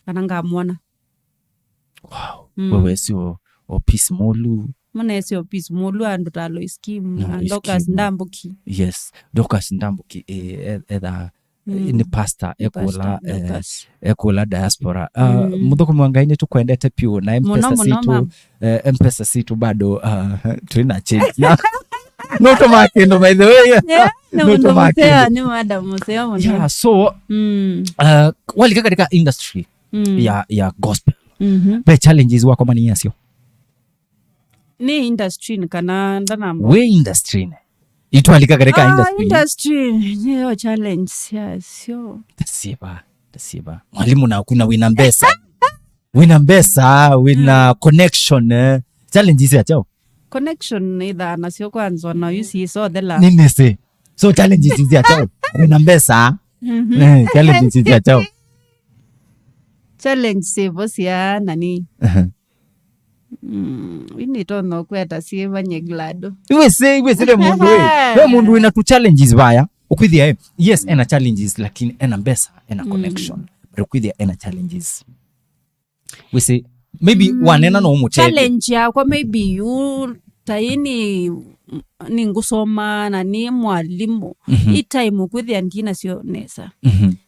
kana ngamwona. Wow. Mm. We wĩsĩ o, o Peace Molu. Mũnĩsĩ o Peace Molu, andũ ta Lois Kim, na Lois Dorcas Kim. Ndambuki. Yes, Dorcas Ndambuki, eh, e-, etha, mm, nĩ pastor, nĩ ekũla, pastor, eh, Dorcas. Ekũla diaspora. Ah, mm, mũthũkũmi wa Ngai nĩtũkwendete piũ, na mũno, M-Pesa mũno, sitũ, ma'am. Eh, M-Pesa sitũ bado, ah, twĩna change. Ya. Nũtũmaa kĩndũ, by the way. Yeah, nĩ mũndũ mũseo, nĩ madam mũseo mũno. Yeah, so, mm, uh, walika katika industry, mm, ya, ya gospel. Mhm. Ve challenges wakomanie nasyo? Nĩ industry-nĩ kana ndanamba? Wĩ industry-nĩ. Itwalika katika industry. Ah, industry, nĩyo challenge, yeah, sio. Tasiva, tasiva. Mwalimu naku na wĩna mbesa. Wĩna mbesa, wĩna, mm, connection, eh. Challenges ya chao? Connection nĩthaa nasyo kwanza, na yu sisothela. Nĩnĩsĩ. So challenges ya chao? Wĩna mbesa. Mhm. Eh, challenges ya chao? Challenge sivo sia nani? Mm, ini tono kweta siva nye glado. Iwe se, iwe se ve mũndũ we. Ve mũndũ wĩna tu challenges vaya. Ũkwĩthĩa eh, yes, ena challenges, lakini ena mbesa, ena connection. But ũkwĩthĩa ena challenges. We say, maybe wanena no ũmũtethye. Challenge yakwa maybe yu ta ini nĩngũsoma na nĩ mwalimũ. I time ũkwĩthĩa ndinasyo nesa.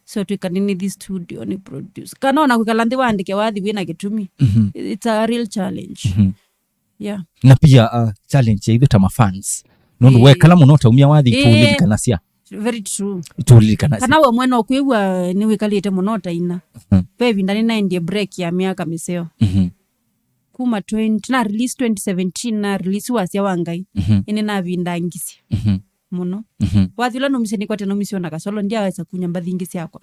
So twĩkani nĩ thi studio nĩ produce. Kana ona kwĩkala nthĩ waandĩke wathi wĩna kĩtumi. It's a real challenge. Yeah. Na pia uh, challenge ya ithu ta mafans. Nũndũ wekala mũno taumia wathi tũlilikanasya. Very true. Tũlilikanasya. Kana we mwene ũkwĩw'a nĩwĩkalĩte mũno ũtaina. Ve ĩvinda nĩnaendie break ya myaka mĩseo. Kuma twenty, na release twenty seventeen, na release wasya wa Ngai. Ĩndĩ navindangisye mũno. Wathi ũla naumisye nĩkwate naumisye ona kasolo, ndiawesa kunya mbathi ingĩ syakwa.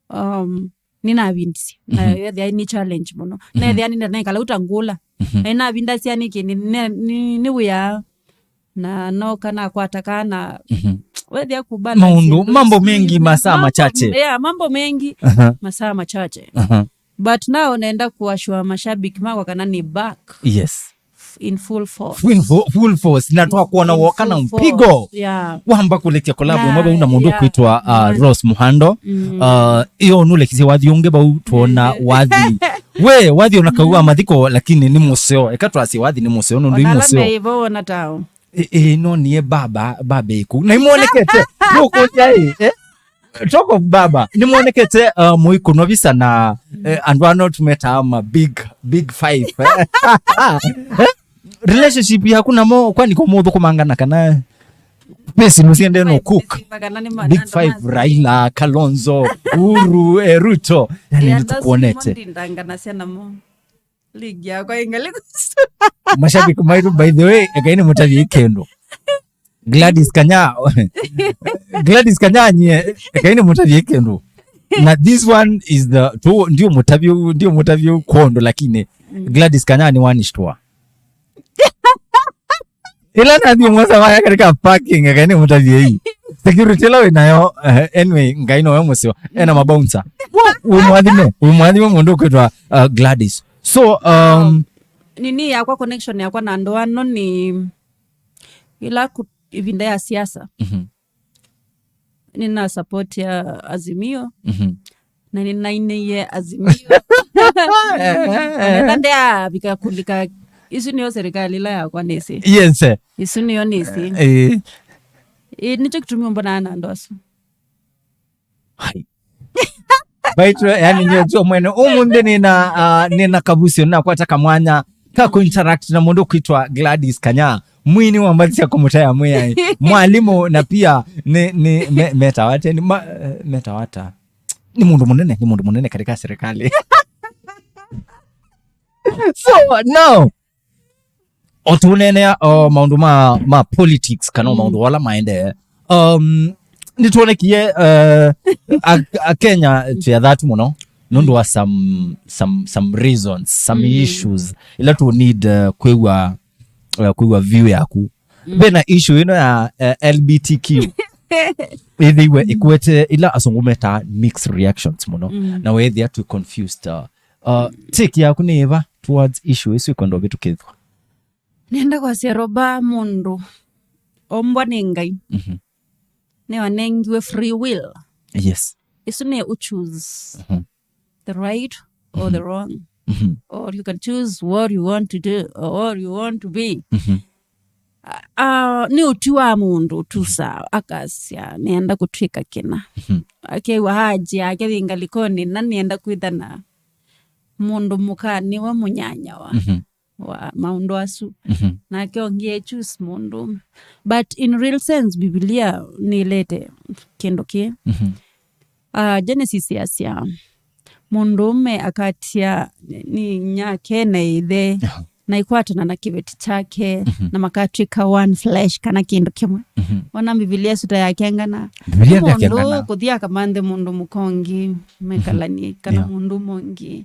Um, nĩnavindisye na yethĩa nĩ challenge mũno. Nethĩa nĩ ndanekala uta ngũla. Na navindasya nĩkĩ nĩ- nĩ- nĩ- nĩ wĩa na noka nakwata kana wethĩa kubalance maũndũ, those mambo things. Mengi, masaa Mambo- machache. Yeah, mambo mengi. Aha. Masaa machache. Aha. But now naenda kuashua mashabiki makwa kana ni back. Yes. In full force. Full, fo- full force, na twakuona woka na mpigo. Yeah. Wamba kũlekya collab ũmwe vau na mũndũ kwĩtwa uh, Rose Muhando. Uh, ĩyo nũlekisye wathi ũngĩ vau tuona wathi. We wathi ona kau wa mathiko, lakini nĩ mũseo. Eka twasye wathi nĩ mũseo nũndũ i mũseo. Ona meivo ona tao. Ĩ- ĩ, no niye baba baba ĩku na imwonekete. Nũkũlya ĩ eh? Talk of baba, nĩmwonekete uh, mũikũnwa visa na eh, andũ ano tũmetaa ma big big five. Eh? Relationship yaku namo kwani ko mũthũkũmangana kana pesi nusiende no cook? Big five, Raila, Kalonzo, Uhuru, eh, Ruto. Yani nĩtũkuonete. Ndangana sena mo. League yakwa ingali kusu. Mashabiki maitu, by the way, ekai nĩ mũtavye kĩndũ. Gladys Kanya, Gladys Kanya nyie, ekai nĩ mũtavye kĩndũ. Na this one is the tu ndio mũtavye ndio mũtavye kondo, lakini Gladys Kanya nĩ wanishtua. Ila nathi mwanza waya katika parking, ekai nĩ mũtavye hii. Security la wĩnayo eh, anyway, Ngai no we mũseo. Ena mabouncer. Uyu mwathime, uyu mwathime mũndũ kwĩtwa uh, Gladys. So um, nini yakwa, connection yakwa na andũ ano nĩ ila ku- ĩvinda ya siasa. Mhm. Nĩna support ya Azimio. Mhm. Na nĩnainĩie Azimio. Onetha ndeavika kulika isu nĩyo serikali ila yakwa nĩsĩ. Yes. Isu nĩyo nĩsĩ. Eh. Ĩ nĩkyo kĩtumi ũmbonaa na andũ asu. Hai. Baitũ yani nĩũtw'o mwene ũmũnthĩ nĩna uh, nĩna kavusio nakwata kamwanya ka kũinteract na mũndũ kwĩtwa Gladys Kanya, mwini wa mbathi sya kũmũtaya mwĩai, mwalimũ na pia nĩ nĩ me- metawa ata nĩ ma- eh, metawa ata nĩ mũndũ mũnene, nĩ mũndũ mũnene katika serikali. So now o tũneenea o maũndũ ma ma politics kana o maũndũ ala maendee, um, nĩtwonekie uh, a- akenya twĩ athatu mũno nũndũ wa some some some reasons, some issues ila tũ need uh, kwĩw'a uh, kwĩw'a view yaku. Vena issue ĩno ya uh, L B T Q ĩthĩiwe ĩkwete ila asũngũ metaa mixed reactions mũno, na wethĩa twĩ confused uh, uh, take yaku nĩ ĩva towards issue ĩsu ĩkwenda ũvĩtũkĩthwa? Nenda kwasya Roba, mũndũ ombwa nĩ Ngai. Mhm. Nĩwanengiwe free will. Yes. Isu nĩ u choose the right or the wrong. Mhm. Or you can choose what you want to do or what you want to be. Mhm. Ah, nĩ ũtwi wa mũndũ tusa akasya nĩenda kũtwĩka kĩna. Mhm. Akew'a haji yake yĩ ngalĩkonĩ na nĩenda kwĩtha na mũndũ mũka nĩwe mũnyanyawa. Mhm. Wa maũndũ asu. Mhm. Nake ũngĩ e choose mũndũũme. But in real sense, Bibilia nĩlete kĩndũ kĩĩ. Mhm. Uh, Genesis yasya mũndũũme akatia nĩ nyake na ĩthe, aha, na ikwatana na kĩveti kyake, mhm, na makatwĩka one flesh, kana kĩndũ kĩmwe. Mhm. Ona Bibilia suta yakengana. Bibilia nĩ mũndũ ndakengana. Kũthi akamanthe mũndũ mũka ũngĩ mekalanie, kana, yeah, mũndũũme ũngĩ.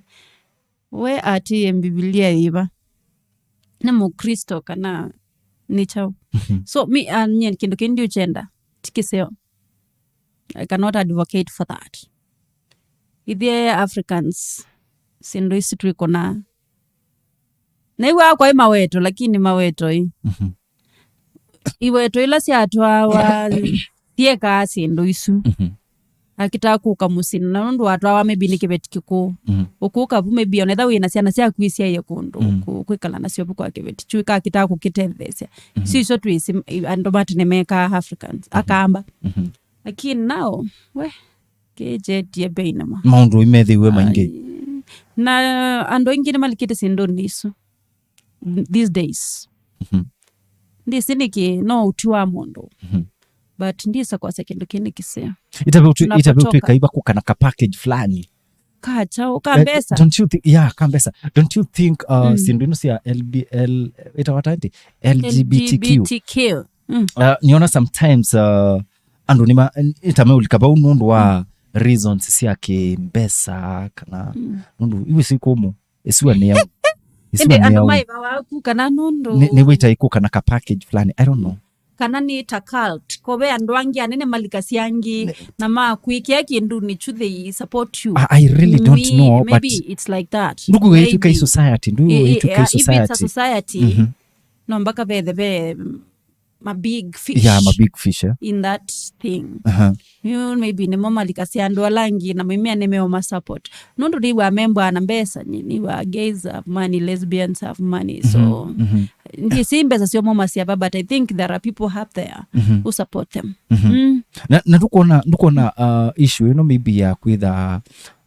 We atĩĩe Mbivilia yĩva? Nĩ Mũkristo kana nĩ kyaũ? Mhm. So, mi, ah, nyie kĩndũ kĩĩ ndiũkyenda, ti kĩseo. I cannot advocate for that. Ithyĩ Africans, syĩndũ isu twĩkũnaa. Nĩw'aa kwaĩ maweto, lakini maweto ĩ. Mhm. Iweto ila syatwawa, syekaa syĩndũ isu. Mhm. Akitaa kũka mũsyĩ, na nũndũ watwawa maybe nĩ kĩveti kĩkũũ. Mhm. Ũkũka vu maybe onetha wĩ na syana syaku isyaĩe kũndũ, Mhm. kũ-, kwĩkala nasyo vu kwa kĩveti. Chu kakitaa kũkĩtetheesya. Mhm. Isu iso twĩsĩ, andũ ma tene mekaa Africans, Mhm. Akamba. Mhm. Lakini nao, we, kĩkyetie mbei namo. Maũndũ imethĩiwe maingĩ. Ai. Na andũ aingĩ nĩmalikĩte syĩndũnĩ isu these days. Mhm. Ndĩsĩ nĩkĩ, no ũtwi wa mũndũ. Mhm. But ndĩsa kwasya kĩndũ kĩnĩ kĩseo. Itavĩ ũtwi-, itavĩ ũtwĩka iva kũka na ka package fulani. Ka chao, ka mbesa. Eh, don't you thi-, yeah, ka mbesa. Don't you think, uh, Mm. syĩndũ ino sya L B L, ĩtawa ta ĩndĩ? L G B T Q. L G B T Q. Mm. Uh, nĩona sometimes, uh, andũ nĩma, ĩtameũlika vau nũndũ wa Mm. reasons sya kĩmbesa kana Mm. nũndũ iwe si kũmũ, ĩsua nĩ yau. Ĩsua Ĩndĩ nĩ andũ yau. Maiva waku kana nũndũ Nĩ, nĩ wĩta ĩkũ kana ka package fulani, I don't know. Kana nĩ ta cult. Kove andũ angĩ anene malikasya angĩ Nĩ- na makwĩkĩa kĩndũnĩ chu they support you. I, I really don't Me, know, but maybe it's like that. Ndugu wetu kai Maybe. Society, ndugu I- i- wetu kai yeah, if it's a society. Society, Mhm. No mpaka vethe ve, mm, ma big fish Yeah, I'm a big fish, eh? In that thing. Uh-huh. You maybe nĩmo malikasya andũ ala angĩ na maimea nĩmeo ma support. Nũndũ nĩw'a membwa na mbesa, nĩ-, nĩw'a gays have money, lesbians have money. So, Mhm, mhm. Ndĩsĩ mbesa syomo masyava, but I think there are people out there Mhm. Who support them. Mhm. Mm. Na, na ndũkwona, ndũkwona, uh, issue ĩno maybe ya kwĩtha,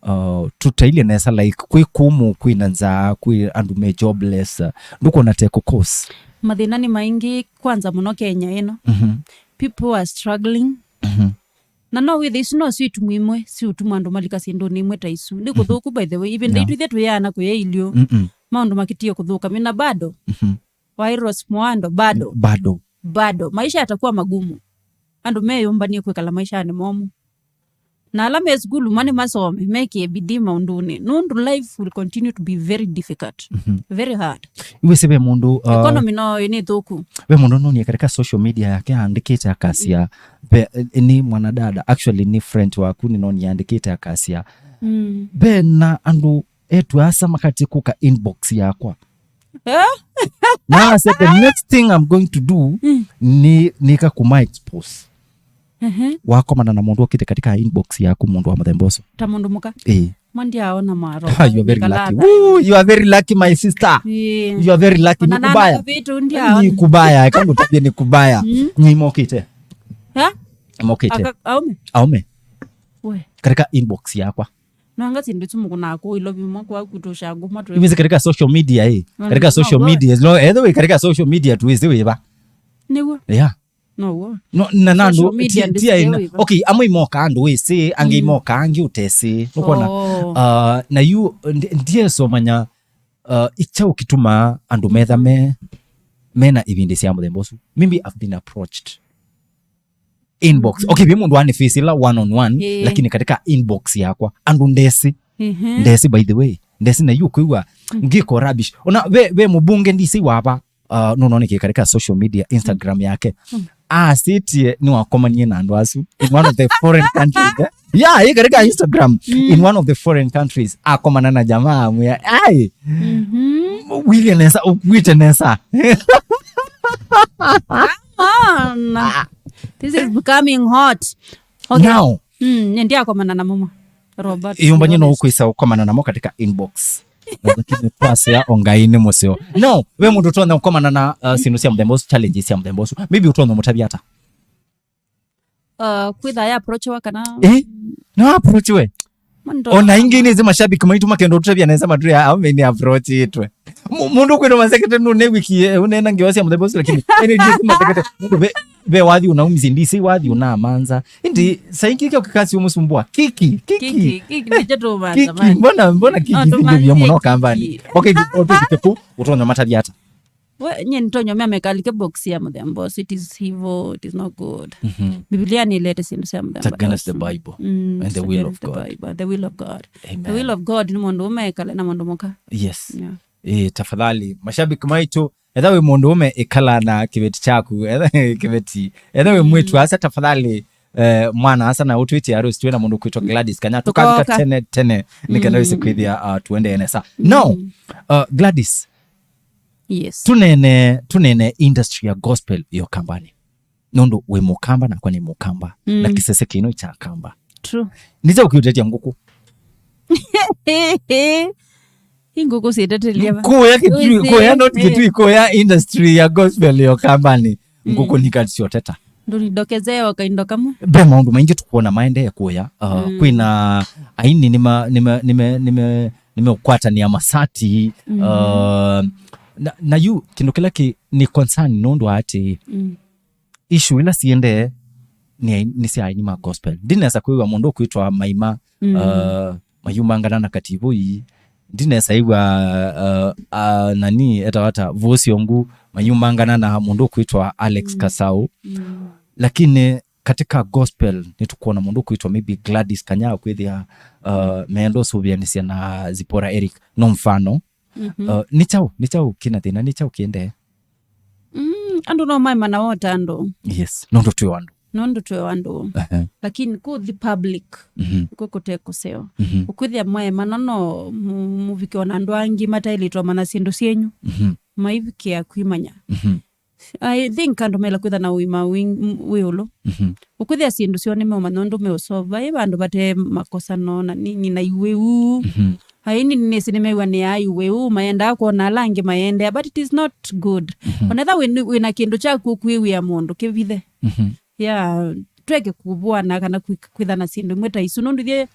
uh, tũtailye nesa, like, kwĩ kũmũ, kwĩ na nzaa, kwĩ andũ me jobless, uh, ndũkwona teko cause? Mathĩna nĩ maingĩ, kwanza mũno Kenya ĩno. Mhm. People are struggling. Mhm. Na no wĩthe isu no syo itumwa imwe siũtuma andũ malika syĩndũnĩ imwe ta isu. Nĩ Mhm. Kũthũku, by the way. Even Yeah. Ithuĩ twĩana kũya ilio. Mm-mm. Maũndũ makĩtie kũthũka. Mina bado. Mhm. Wairos mwando, bado. Bado. Bado. Maisha yatakuwa magumu. Andũ meyũmbanie kwĩkala maishanĩ momũ. Na ala me sukulu mane masome, mekĩe bidii maũndũnĩ. Nũndũ life will continue to be very difficult. Mhm. Very hard. Iwĩsĩ ve mũndũ, uh, Economy no nĩ thũku. Ve mũndũ nonie katika social media yake aandĩkĩte akasya, ve, eh, nĩ mwanadada, actually nĩ friend waku nĩ nonie aandĩkĩte akasya. Mm. Ve na andũ etu asa makati kuka inbox yakwa. Eh? Na ase the next thing I'm going to do Mm. ni, nĩka kuma expose. Mhm. Wakomana na mũndũ okite katika inbox yaku, mũndũ wa mũthemba ũcio. Ta mũndũ mũka? Eh. Mandi aona maro. Ah, you are very lucky. Ooh, you are very lucky, my sister. Yeah. You are very lucky. Ni kubaya. Vitu ndi aona. Ni kubaya. Kama utabia ni kubaya. Mm. Ni mokite. Ha? Mokite. Aka-, aume? Aume. We. Katika inbox yakwa. Nwanga syĩndũ isu mũkũnaa kũu ilovi mwa kwaku tũshangũ mwa twe. Iwĩsĩ katika social media, eh. Katika social media, no, either way, katika social media tuwĩsĩ wĩva. Nĩw'o. Yeah. Now'o. No, na, na andũ, ti, ti aina. Social media ndĩsĩ wĩva. Okay, amwe imoka andũ wĩsĩ, angĩ Mm. imoka angĩ ũtesĩ. Nũkwona? Oh. Uh, na yu, ndi-, ndieso manya, uh, icha ũkituma andũ metha me, mena ivindi sya mũthemba ũsu. Maybe I've been approached. Inbox. Mm. Okay, vi mũndũ ani face ila one on one, Yeah. Lakini katika inbox yakwa, andũ ndesi. Mhm. Ndesi, by the way. Ndesi na yu kwĩw'a Mm. ngiko rubbish. Ona ve, ve mũbunge ndisi wava, uh, nũnoneke katika social media, Instagram Mm. yake. Mm. Asitie nĩwakomanie na andũ asu. In one of the foreign countries, eh? Yeah, hii katika Instagram. Mm. In one of the foreign countries, akomana na jamaa amwĩa, "Ai, Mhm. wĩlye nesa, ũkwĩte nesa." Come on. This is becoming hot. Okay. Now. Mm, nĩ ndiakomana na mũmwe. Robert. Ĩyũmbany'e no ũkwĩsa ũkomana namo katika inbox. Lakini twasea o Ngai nĩ mũseo. No, ve mũndũ ũtonya ũkomana na, uh, syĩndũ sya mũthemba ũsu, challenges sya mũthemba ũsu. Maybe ũtonya mũtavya ata? Uh, kwĩtha ya approach wa kana Eh? No approach we. Ona ingĩ nĩ mashabiki maitũ makenda ũtũtavya nesa matũya, au me nĩ approach itwe. Mu-, mũndũ kwĩna masekete nũ ne wiki, eh, ũnena ngewa sya mũthemba ũsu, lakini ene ndisi masekete. Mũndũ ve, ve wathi ũnaumisi ndisi, wathi ũnamanza. Indi saingi kyo kikasi umusumbua. Kiki, kiki. Kiki, kiki, ndicho tu manza. Kiki, mbona, mbona kiki? No, zile vya mwana kambani. Okay, kiki. Utonya matavya ata? We, nye nĩtonya ũmea mekalike box ya mũthemba ũsu, it is evil, it is not good. Mhm. Biblia nĩlete syĩndũ sya mũthemba ũsu. It's against the Bible and the will of God. Bible, the will of God. Amen. The will of God nĩ mũndũ ũmekale na mũndũ mũka. Yes. Yeah. Eh, tafadhali, mashabiki maitũ, etha wĩ mũndũ ũme ĩkala na kĩveti kyaku, etha kĩveti, etha wĩ mwĩtu asa, tafadhali, eh, mwana asa na ũtwĩtĩa Rose, twĩ na mũndũ kwĩtwa Gladys Kanya. Tũkavika tene tene, nĩkenda wĩse kwĩthĩa, uh, tuendee nesa. Now, uh, Gladys, yes, tũnene, tũnene industry ya gospel yo Kambani. Nũndũ wĩ Mũkamba nakwa nĩ Mũkamba. Na kĩsese kĩno kya Kamba. True. Nĩkyaũ kĩũtetya ngũkũ? Ingũkũ syĩtetelia va? Kũya Kitui, kũya not Kitui, kũya industry ya gospel yo Kambani. Ngũkũ nĩkati syoteta. Ndũnidokeze o kaindo kamwe. Ve maũndũ maingĩ tũkwona maendee kũya. Uh, kwĩna aini nĩma, nĩma, nĩma, nĩma, nĩmeũkwatanĩa masati. Uh, na, na yu, kĩndũ kĩla kĩ, nĩ concern nũndũ wa atĩ, issue ila siendee nĩ, nĩ sya aini ma gospel. Ndinesa kwĩw'a mũndũ ũkwĩtwa Maima, uh, mayumangana na Kativũi. Ndinesa ĩw'a, uh, uh, nani, etawata, Vusi Ongu mayumangana na mũndũ ũkwĩtwa Alex Kasau. Lakini katika gospel nĩtũkwona mũndũ ũkwĩtwa maybe Gladys Kanya kwĩthĩa, uh, meenda ũsũvĩanĩsya na Zipporah Eric. No mfano, uh, nĩ kyaũ, nĩ kyaũ kĩna thĩna, nĩ kyaũ kĩendee? Mm, andũ no maemana wota andũ. Yes, nũndũ twĩ o andũ. Nũndũ twĩ o andũ. Ehe. Lakini kũthi public, mhm, kũ kũte kũseo. Mhm. Ũkwĩthĩa mwaemana no mu-, mũvike ona andũ angĩ mataĩlĩtwe mana syĩndũ syenyu. Mhm. Maivikĩa kwĩmanya. Mhm. I think andũ maĩla kwĩtha na ũima wĩ, wĩ ũlũ. Mhm. Ũkwĩthĩa syĩndũ syoo nĩmeũmanya ũndũ meũsova, ĩ vandũ vate makosano na nini na iwĩu. Mhm. Aini nĩnĩsĩ nĩmew'anĩaa iwĩu, maendaa kwona ala angĩ maendea, but it is not good. Mhm. Onetha wĩ, wĩna kĩndũ kyaku ũkwĩw'ĩa mũndũ, kĩvithe. Mhm. Yeah, tweke kũvũana kana kwĩ-, kwĩtha na syĩndũ imwe ta isu. Nũndũ ithyĩ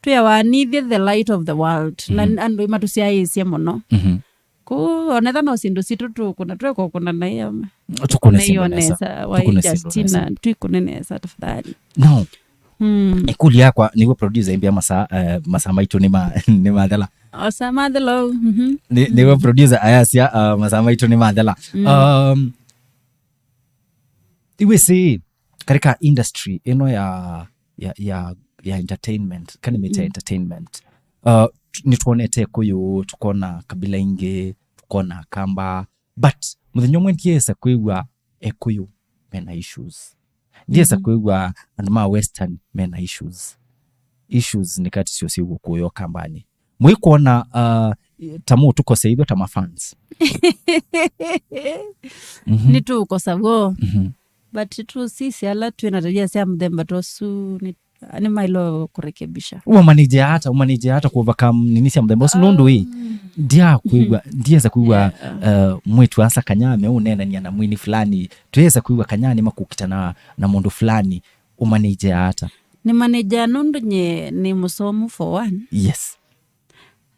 twĩawa nithyĩ the light of the world. Na andũ matũsyaĩĩsye mũno. Mhm. Kũu onetha no syĩndũ sitũ tũkũna, tweka ũkũna na ĩyo. Tũkũne syĩndũ nesa. Tũkũne syĩndũ nesa. Justina, twĩkũne nesa tafadhali. No. Mm. Ĩkũlyo yakwa nĩw'o producer imbĩa masaa, eh, masaa maitũ nĩ ma-, nĩ mathela. Osa mathela, mhm. Nĩ-, nĩw'o producer ayasya, uh, masaa maitũ nĩ mathela. Mm. Um, iwĩsĩ, katika industry ĩno ya, ya, ya, ya entertainment, kana mĩte entertainment, uh, t-, nĩtwonete Ĩkũyũ, tũkona kabila ingĩ, tũkona Kamba, but mũthenya ũmwe ndiesa kwĩw'a Ĩkũyũ mena issues. Ndiesa kwĩw'a andũ ma Western mena issues. Issues nĩ kati syo syĩ ũkũyũ Kambanĩ. Mwĩkwona, uh, ta mũtũkoseithwe ta mafans? Mhm. Nĩtũũkosa w'o. Mhm. But tũsisya ala twĩ na tabia sya mũthemba ta ũsu nĩ, nĩ maĩle kũrekebisha. Ũmanĩjea ata, ũmanĩjea ata kũovercome nini sya mũthemba ũsu? Nũndũ ĩ, um, ndyakwĩw'a, ndiesa kwĩw'a, yeah, uh, mwĩĩtu asa kana ameũneenania na mwini fulani, twĩesa kwĩw'a kana nĩmakũkitana na mũndũ fulani, ũmanĩjea ata? Nĩ manĩjea nũndũ nye nĩ mũsomu for one. Yes.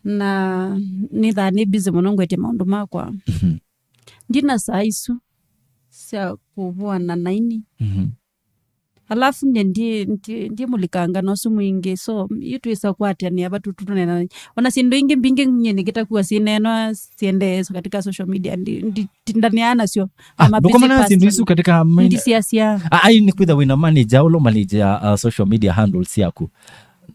Na nĩthaa nĩ busy mũno ngwetye maũndũ makwa. Mhm. Ndina saa isu sya kũvũana na ini. Mhm. Alafu nye ndi, ndi, ndi mũlikanga na ũsu mwingĩ, so yu twĩsa kũatĩanĩa vatu tũnena. Ona syĩndũ ingĩ mbingĩ nye nĩkĩta kuwa sineenwa siendee katika social media, ndi, ndi, tindanĩaa nasyo. Ah, na mapicha ndũkomana na syĩndũ personal isu katika main-, ndisiasya. Ah, ai, nĩ kwĩtha wĩna manager, ũla manager, uh, social media handles yaku.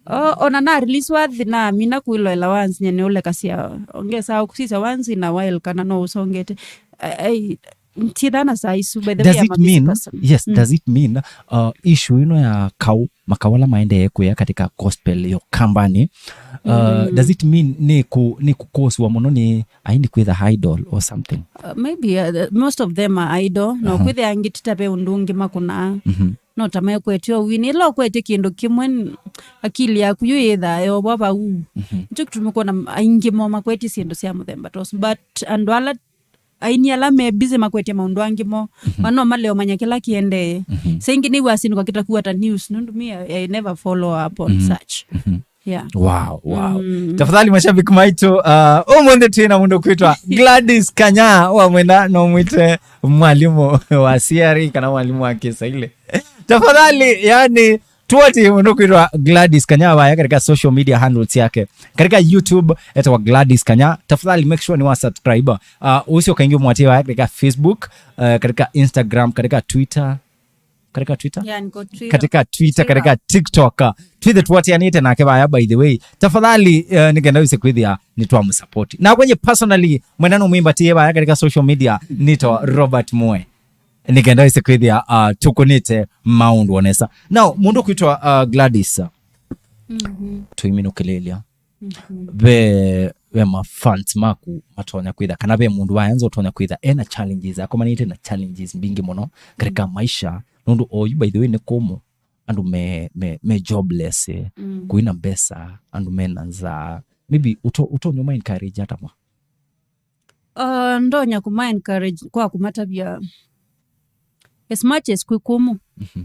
O, ona na release wathi na mina kwĩloela once nye nĩũlekasya, ongesa kusisya once in a while kana no ũsongete. Ai, ai, ntiĩthana saa isu, by the way, I'm a busy person. Does it mean, yes, mm, does it mean, uh, issue ĩno ya kau, makau ala maendee kũya katika gospel yo Kambanĩ, uh, mm, does it mean nĩ kũ-, nĩ kũkosiwa mũno nĩ aini kwĩtha idol or something? Uh, maybe, uh, the, most of them are idol. No, aha, kwĩthĩa angĩ tita ve ũndũ ũngĩ makũnaa. Mhm. No ta mekwetya ũwini. Ĩla ũkwetye kĩndũ kĩmwe, n-, akili yaku yu yĩthaa yovwa vau. Mhm. Nĩkyo kĩtumi kwona aingĩ mo makwetye syĩndũ sya mũthemba ta ũsu. But andũ ala, aini ala me busy makwetye maũndũ angĩ mo, mhm, mano maleomanya kĩla kĩendee. Mhm. Sa ingĩ nĩw'a syĩndũ kakĩta kuwa ta news, nũndũ me, I, I never follow up on, mhm, such. Mhm. Yeah. Wow, wow. Mm. Tafadhali mashabiki maitũ, uh, ũmũnthĩ twĩ na mũndũ kwĩtwa Gladys Kanya, wa mwenda no mwĩte mwalimũ wa C R E kana mwalimũ wa Kĩsaile. Tafadhali, yani, tuatie mũndũ kwĩtwa Gladys Kanya vaya katika social media handles yake. Katika YouTube, etawa Gladys Kanya. Tafadhali make sure nĩ wa subscribe. Uh, ũcio kaingĩ ũmwatie vaya katika Facebook, uh, katika Instagram, katika Twitter. Katika Twitter? Yeah, niko Twitter. Katika Twitter, Twitter, katika TikTok. Twĩthe tũatĩanĩte nake vaya, by the way. Tafadhali, uh, nĩkenda wĩse kwĩthĩa nĩtwamũsupport. Na kwenye personally, mwenda no mwĩmbatĩe vaya katika social media, nĩtawa Robert Moe. nĩ kenda wĩse kwĩthĩa, uh, tũkũnĩte maũndũ o nesa. Now, mũndũ kwĩtwa, uh, Gladys, uh, Mhm. tũiminũkĩlĩlya. Mhm. Ve, ve ma fans maku matonya kwĩtha, kana ve mũndũ wayanza ũtonya kwĩtha ena challenges, akomanĩte na challenges mbingĩ mũno katika maisha, nũndũ oyu, by the way, nĩ kũmũ, andũ me, me, me jobless, eh, Mm. kwĩna mbesa, andũ mena nzaa. Maybe ũto-, ũtonya ma encourage ata mwa? Uh, ndonya kuma encourage kwa kũmatavya as much as kwĩ kũmũ. Mhm.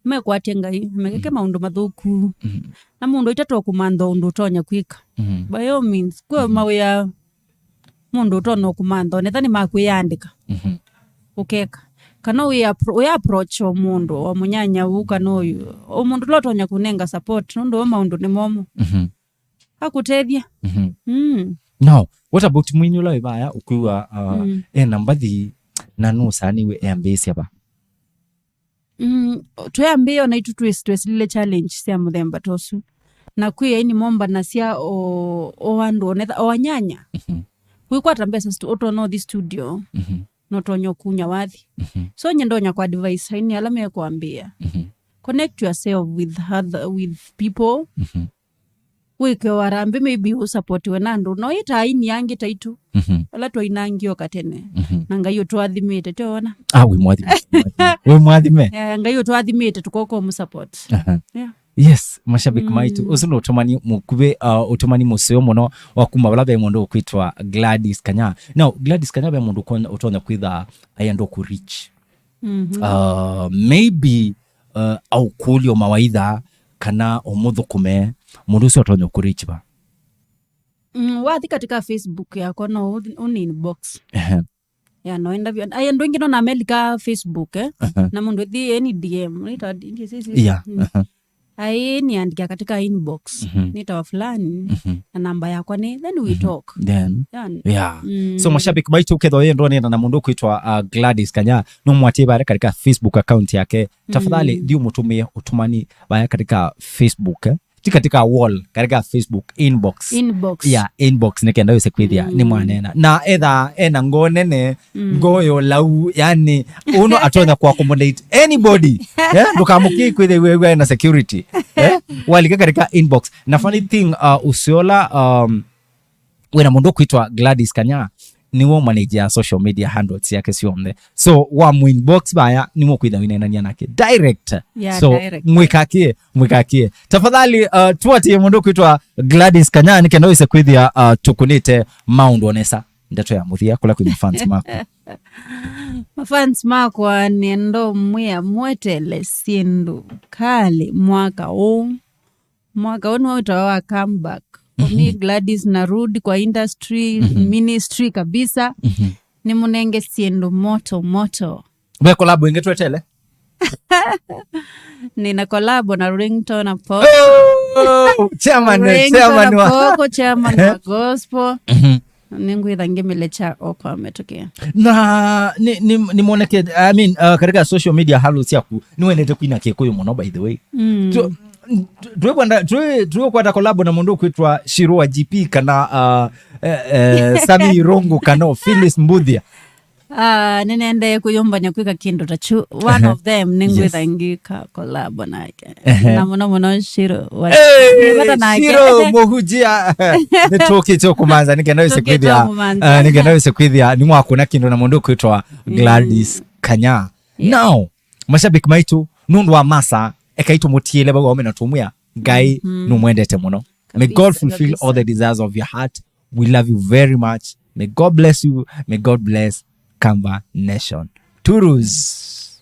Mekwatye Ngai, mekeke maũndũ mathũku. Mhm. Na mũndũ itatwa kũmantha ũndũ ũtonya kwĩka. Mhm. By all means, kwĩ mawĩa mũndũ ũtonya kũmantha, onetha nĩ makwĩyandĩka. Mhm. Ũkeka. Kana wĩ appro-, wĩ approach o mũndũ, o mũnyanya ũu, kana ũyũ. O mũndũ ũla ũtonya kũnenga support, nũndũ o maũndũ nĩ momũ. Mhm. Akũtethya. Mhm. Mm. Now, what about mwini ũla wĩ vaya ũkwĩw'a, uh, Mm. ena mbathi na nũsanĩw'e eambĩĩsya va? Mm, twĩambĩĩa ona itũ twĩsĩ twesilile challenge sya mũthemba ta ũsu. Na kwĩ aini mombanasya o, o andũ onetha, o anyanya. Mhm. Wĩkwata mbesa stu-, ũtonya ũthi studio, Mhm. notonya ũkunya wathi. Mhm. So nye ndonya kwa advice aini ala mekwambĩĩa. Mhm. Connect yourself with other, with people. Mhm. Wĩke warambĩ maybe ũsapotiwe na andũ. No ĩta aini angĩ taitũ. Mhm. Ala twainangio katene. Mhm. Na Ngai ũtwathimĩte, tiwona? Ah, wĩ mwathime. Wĩ mwathime. Eh, Ngai ũtwathimĩte tũkoka ũmũsupport. Aha. Yeah. Yes, mashabiki Mm. maitũ, ũsu nĩ ũtũmani mũkuvĩ, uh, ũtũmani mũseo mũno wa kuma vala ve mũndũ ũkwĩtwa Gladys Kanya. Now, Gladys Kanya ve mũndũ ũkonya-, ũtonya kwĩtha ayenda kũ reach. Mhm. Uh, maybe, uh, aũkũlyo mawaitha kana ũmũthũkũme, mũndũ ũcio ũtonya kũ reach va? Mm, wathi katika Facebook yakwa no ũ-, ũni inbox. Ehe. Ya, no enda vyo. Ai, andũ aingĩ no namelika Facebook, eh? Aha. Na mũndũ thi any D M, nita D M, si, si, si. Yeah. Mm. Aha. Ai, niandikia katika inbox. Mhm. Nitawa fulani. Mhm. Na namba yakwa nĩ, then we Mhm. talk. Then. Yani. Yeah. Mm. So mashabiki maitũ, ũkethwa yeye ndo nenda na mũndũ ũkwĩtwa, uh, Gladys Kanya, no mwatie bare katika Facebook account yake. Tafadhali Mm. thiĩ ũmũtũmĩe ũtũmani bare katika Facebook, eh? Ti katika wall, katika Facebook inbox. Inbox. Yeah, inbox nĩ kenda wĩse kwĩthĩa Mm. nĩ mwanena. Na etha ena ngoo nene, Mm. ngoo ya ũlau, yani, ũno atonya kũ accommodate anybody. Yeah? Ndũkamũkie kwĩthĩa we, we na security. Yeah? Walika katika inbox. Na funny thing, uh, ũseo ũla, um, wĩna mũndũ ũkwĩtwa Gladys Kanya, nĩwe manager ya social media handles yake syonthe. So, wa mu inbox vaya, nĩwe ũkwĩtha wĩneenania nake direct. Yeah, So, direct. Mwĩkakie, mwĩkakie. Tafadhali, uh, tuatie mũndũ ũkwĩtwa Gladys Kanya, nĩ kenda wĩse kwĩthĩa, uh, tũkũnĩte maũndũ o nesa. Ndeto ya mũthia, kũla kwĩ mafans maku. Mafans makwa nĩenda ũmwĩa mwetele syĩndũ kalĩ mwaka ũũ. Mwaka ũũ nĩwĩtawa wa comeback. For me, Gladys narudi kwa industry, Mhm. ministry kabisa. Mhm. Nĩmũnenge syĩndũ moto moto. Ve collab ĩngĩ twetele? Nina collab na Ringtone Apoko. Oh, chairman, Ringtone chairman wa. Apoko, chairman wa gospel. Mhm. Nĩngwĩtha ngĩmĩlecha o kwa mĩtũkĩ. Na nĩ, nĩ, nĩmoneke, I mean, uh, katika social media handles yaku, nĩwendete kwina Kĩkũyũ mũno, by the way. Mm. Tu-, tu-, tũkwenda, tũ-, tũkwenda collab na mũndũ ũkwĩtwa Shiro wa G P kana, uh, eh, eh, Sami Irungu kana Phyllis Mbuthia. Ah, nĩnendee kũyũmbany'a kwĩka kĩndũ ta kyu. One of them nĩngwĩtha ngĩka collab nake. Ehe. Na mũno mũno Shiro wa Hey, Nĩvata nake. Shiro Mũhunjia. Nĩtũkĩte kũmanza, nĩ kenda wĩse Tũkĩte kwĩthĩa, kũmanza. uh, nĩ kenda wĩse kwĩthĩa nĩmwakũna kĩndũ na mũndũ ũkwĩtwa Mm. Gladys Kanya. Yeah. Now, mashabiki maitũ, nũndũ wa masa, ekai tũmũtiĩle vau aume na tũmwĩa, Ngai Mhm. nũmwendete mũno. May Kabisa, God fulfill kabisa. All the desires of your heart. We love you very much. May God bless you. May God bless Kamba Nation. Turus.